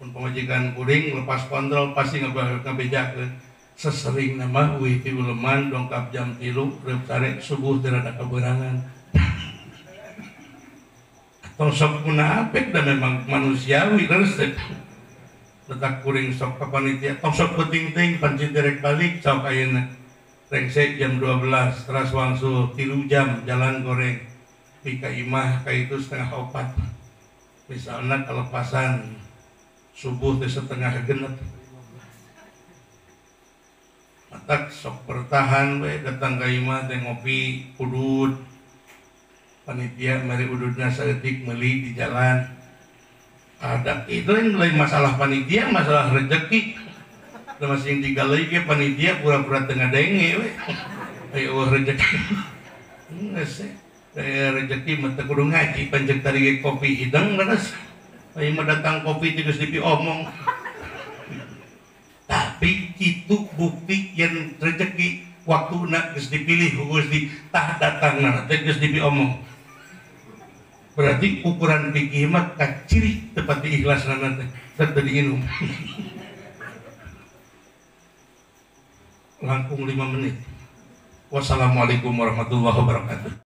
Mun pamajikan kuring lepas kontrol pasti ngabejakeun. Sesering nama uih ti uleman dongkap jam 3 reup sare subuh teu rada kaberangan. Atau sok munafik dan memang manusiawi leres teh. Letak kuring sok ka panitia tong sok penting-ting panci direk balik sok ayeuna. Rengsek jam 12 teras wangsul 3 jam jalan goreng. Di ka imah ka itu 3:30. Misalna kelepasan subuh teh 5:30. Matak sok bertahan we datang ka imah teh ngopi udud. Panitia mari ududna saeutik meuli di jalan. Ada itu lain masalah panitia, masalah rezeki. Da masing digaleuy ge panitia pura-pura teu ngadenge we. Aya eueuh rezeki. Geus rezeki mah teu kudu ngaji panjek tadi ge kopi hidang leres. Aya mah datang kopi teh geus dipiomong. Tapi itu bukti yang rezeki waktu nak geus dipilih ku Gusti tah datangna teh geus dipiomong. Berarti ukuran fikih mah kaciri tepat di ikhlasna teh teu diinum. Langkung 5 menit. Wassalamualaikum warahmatullahi wabarakatuh.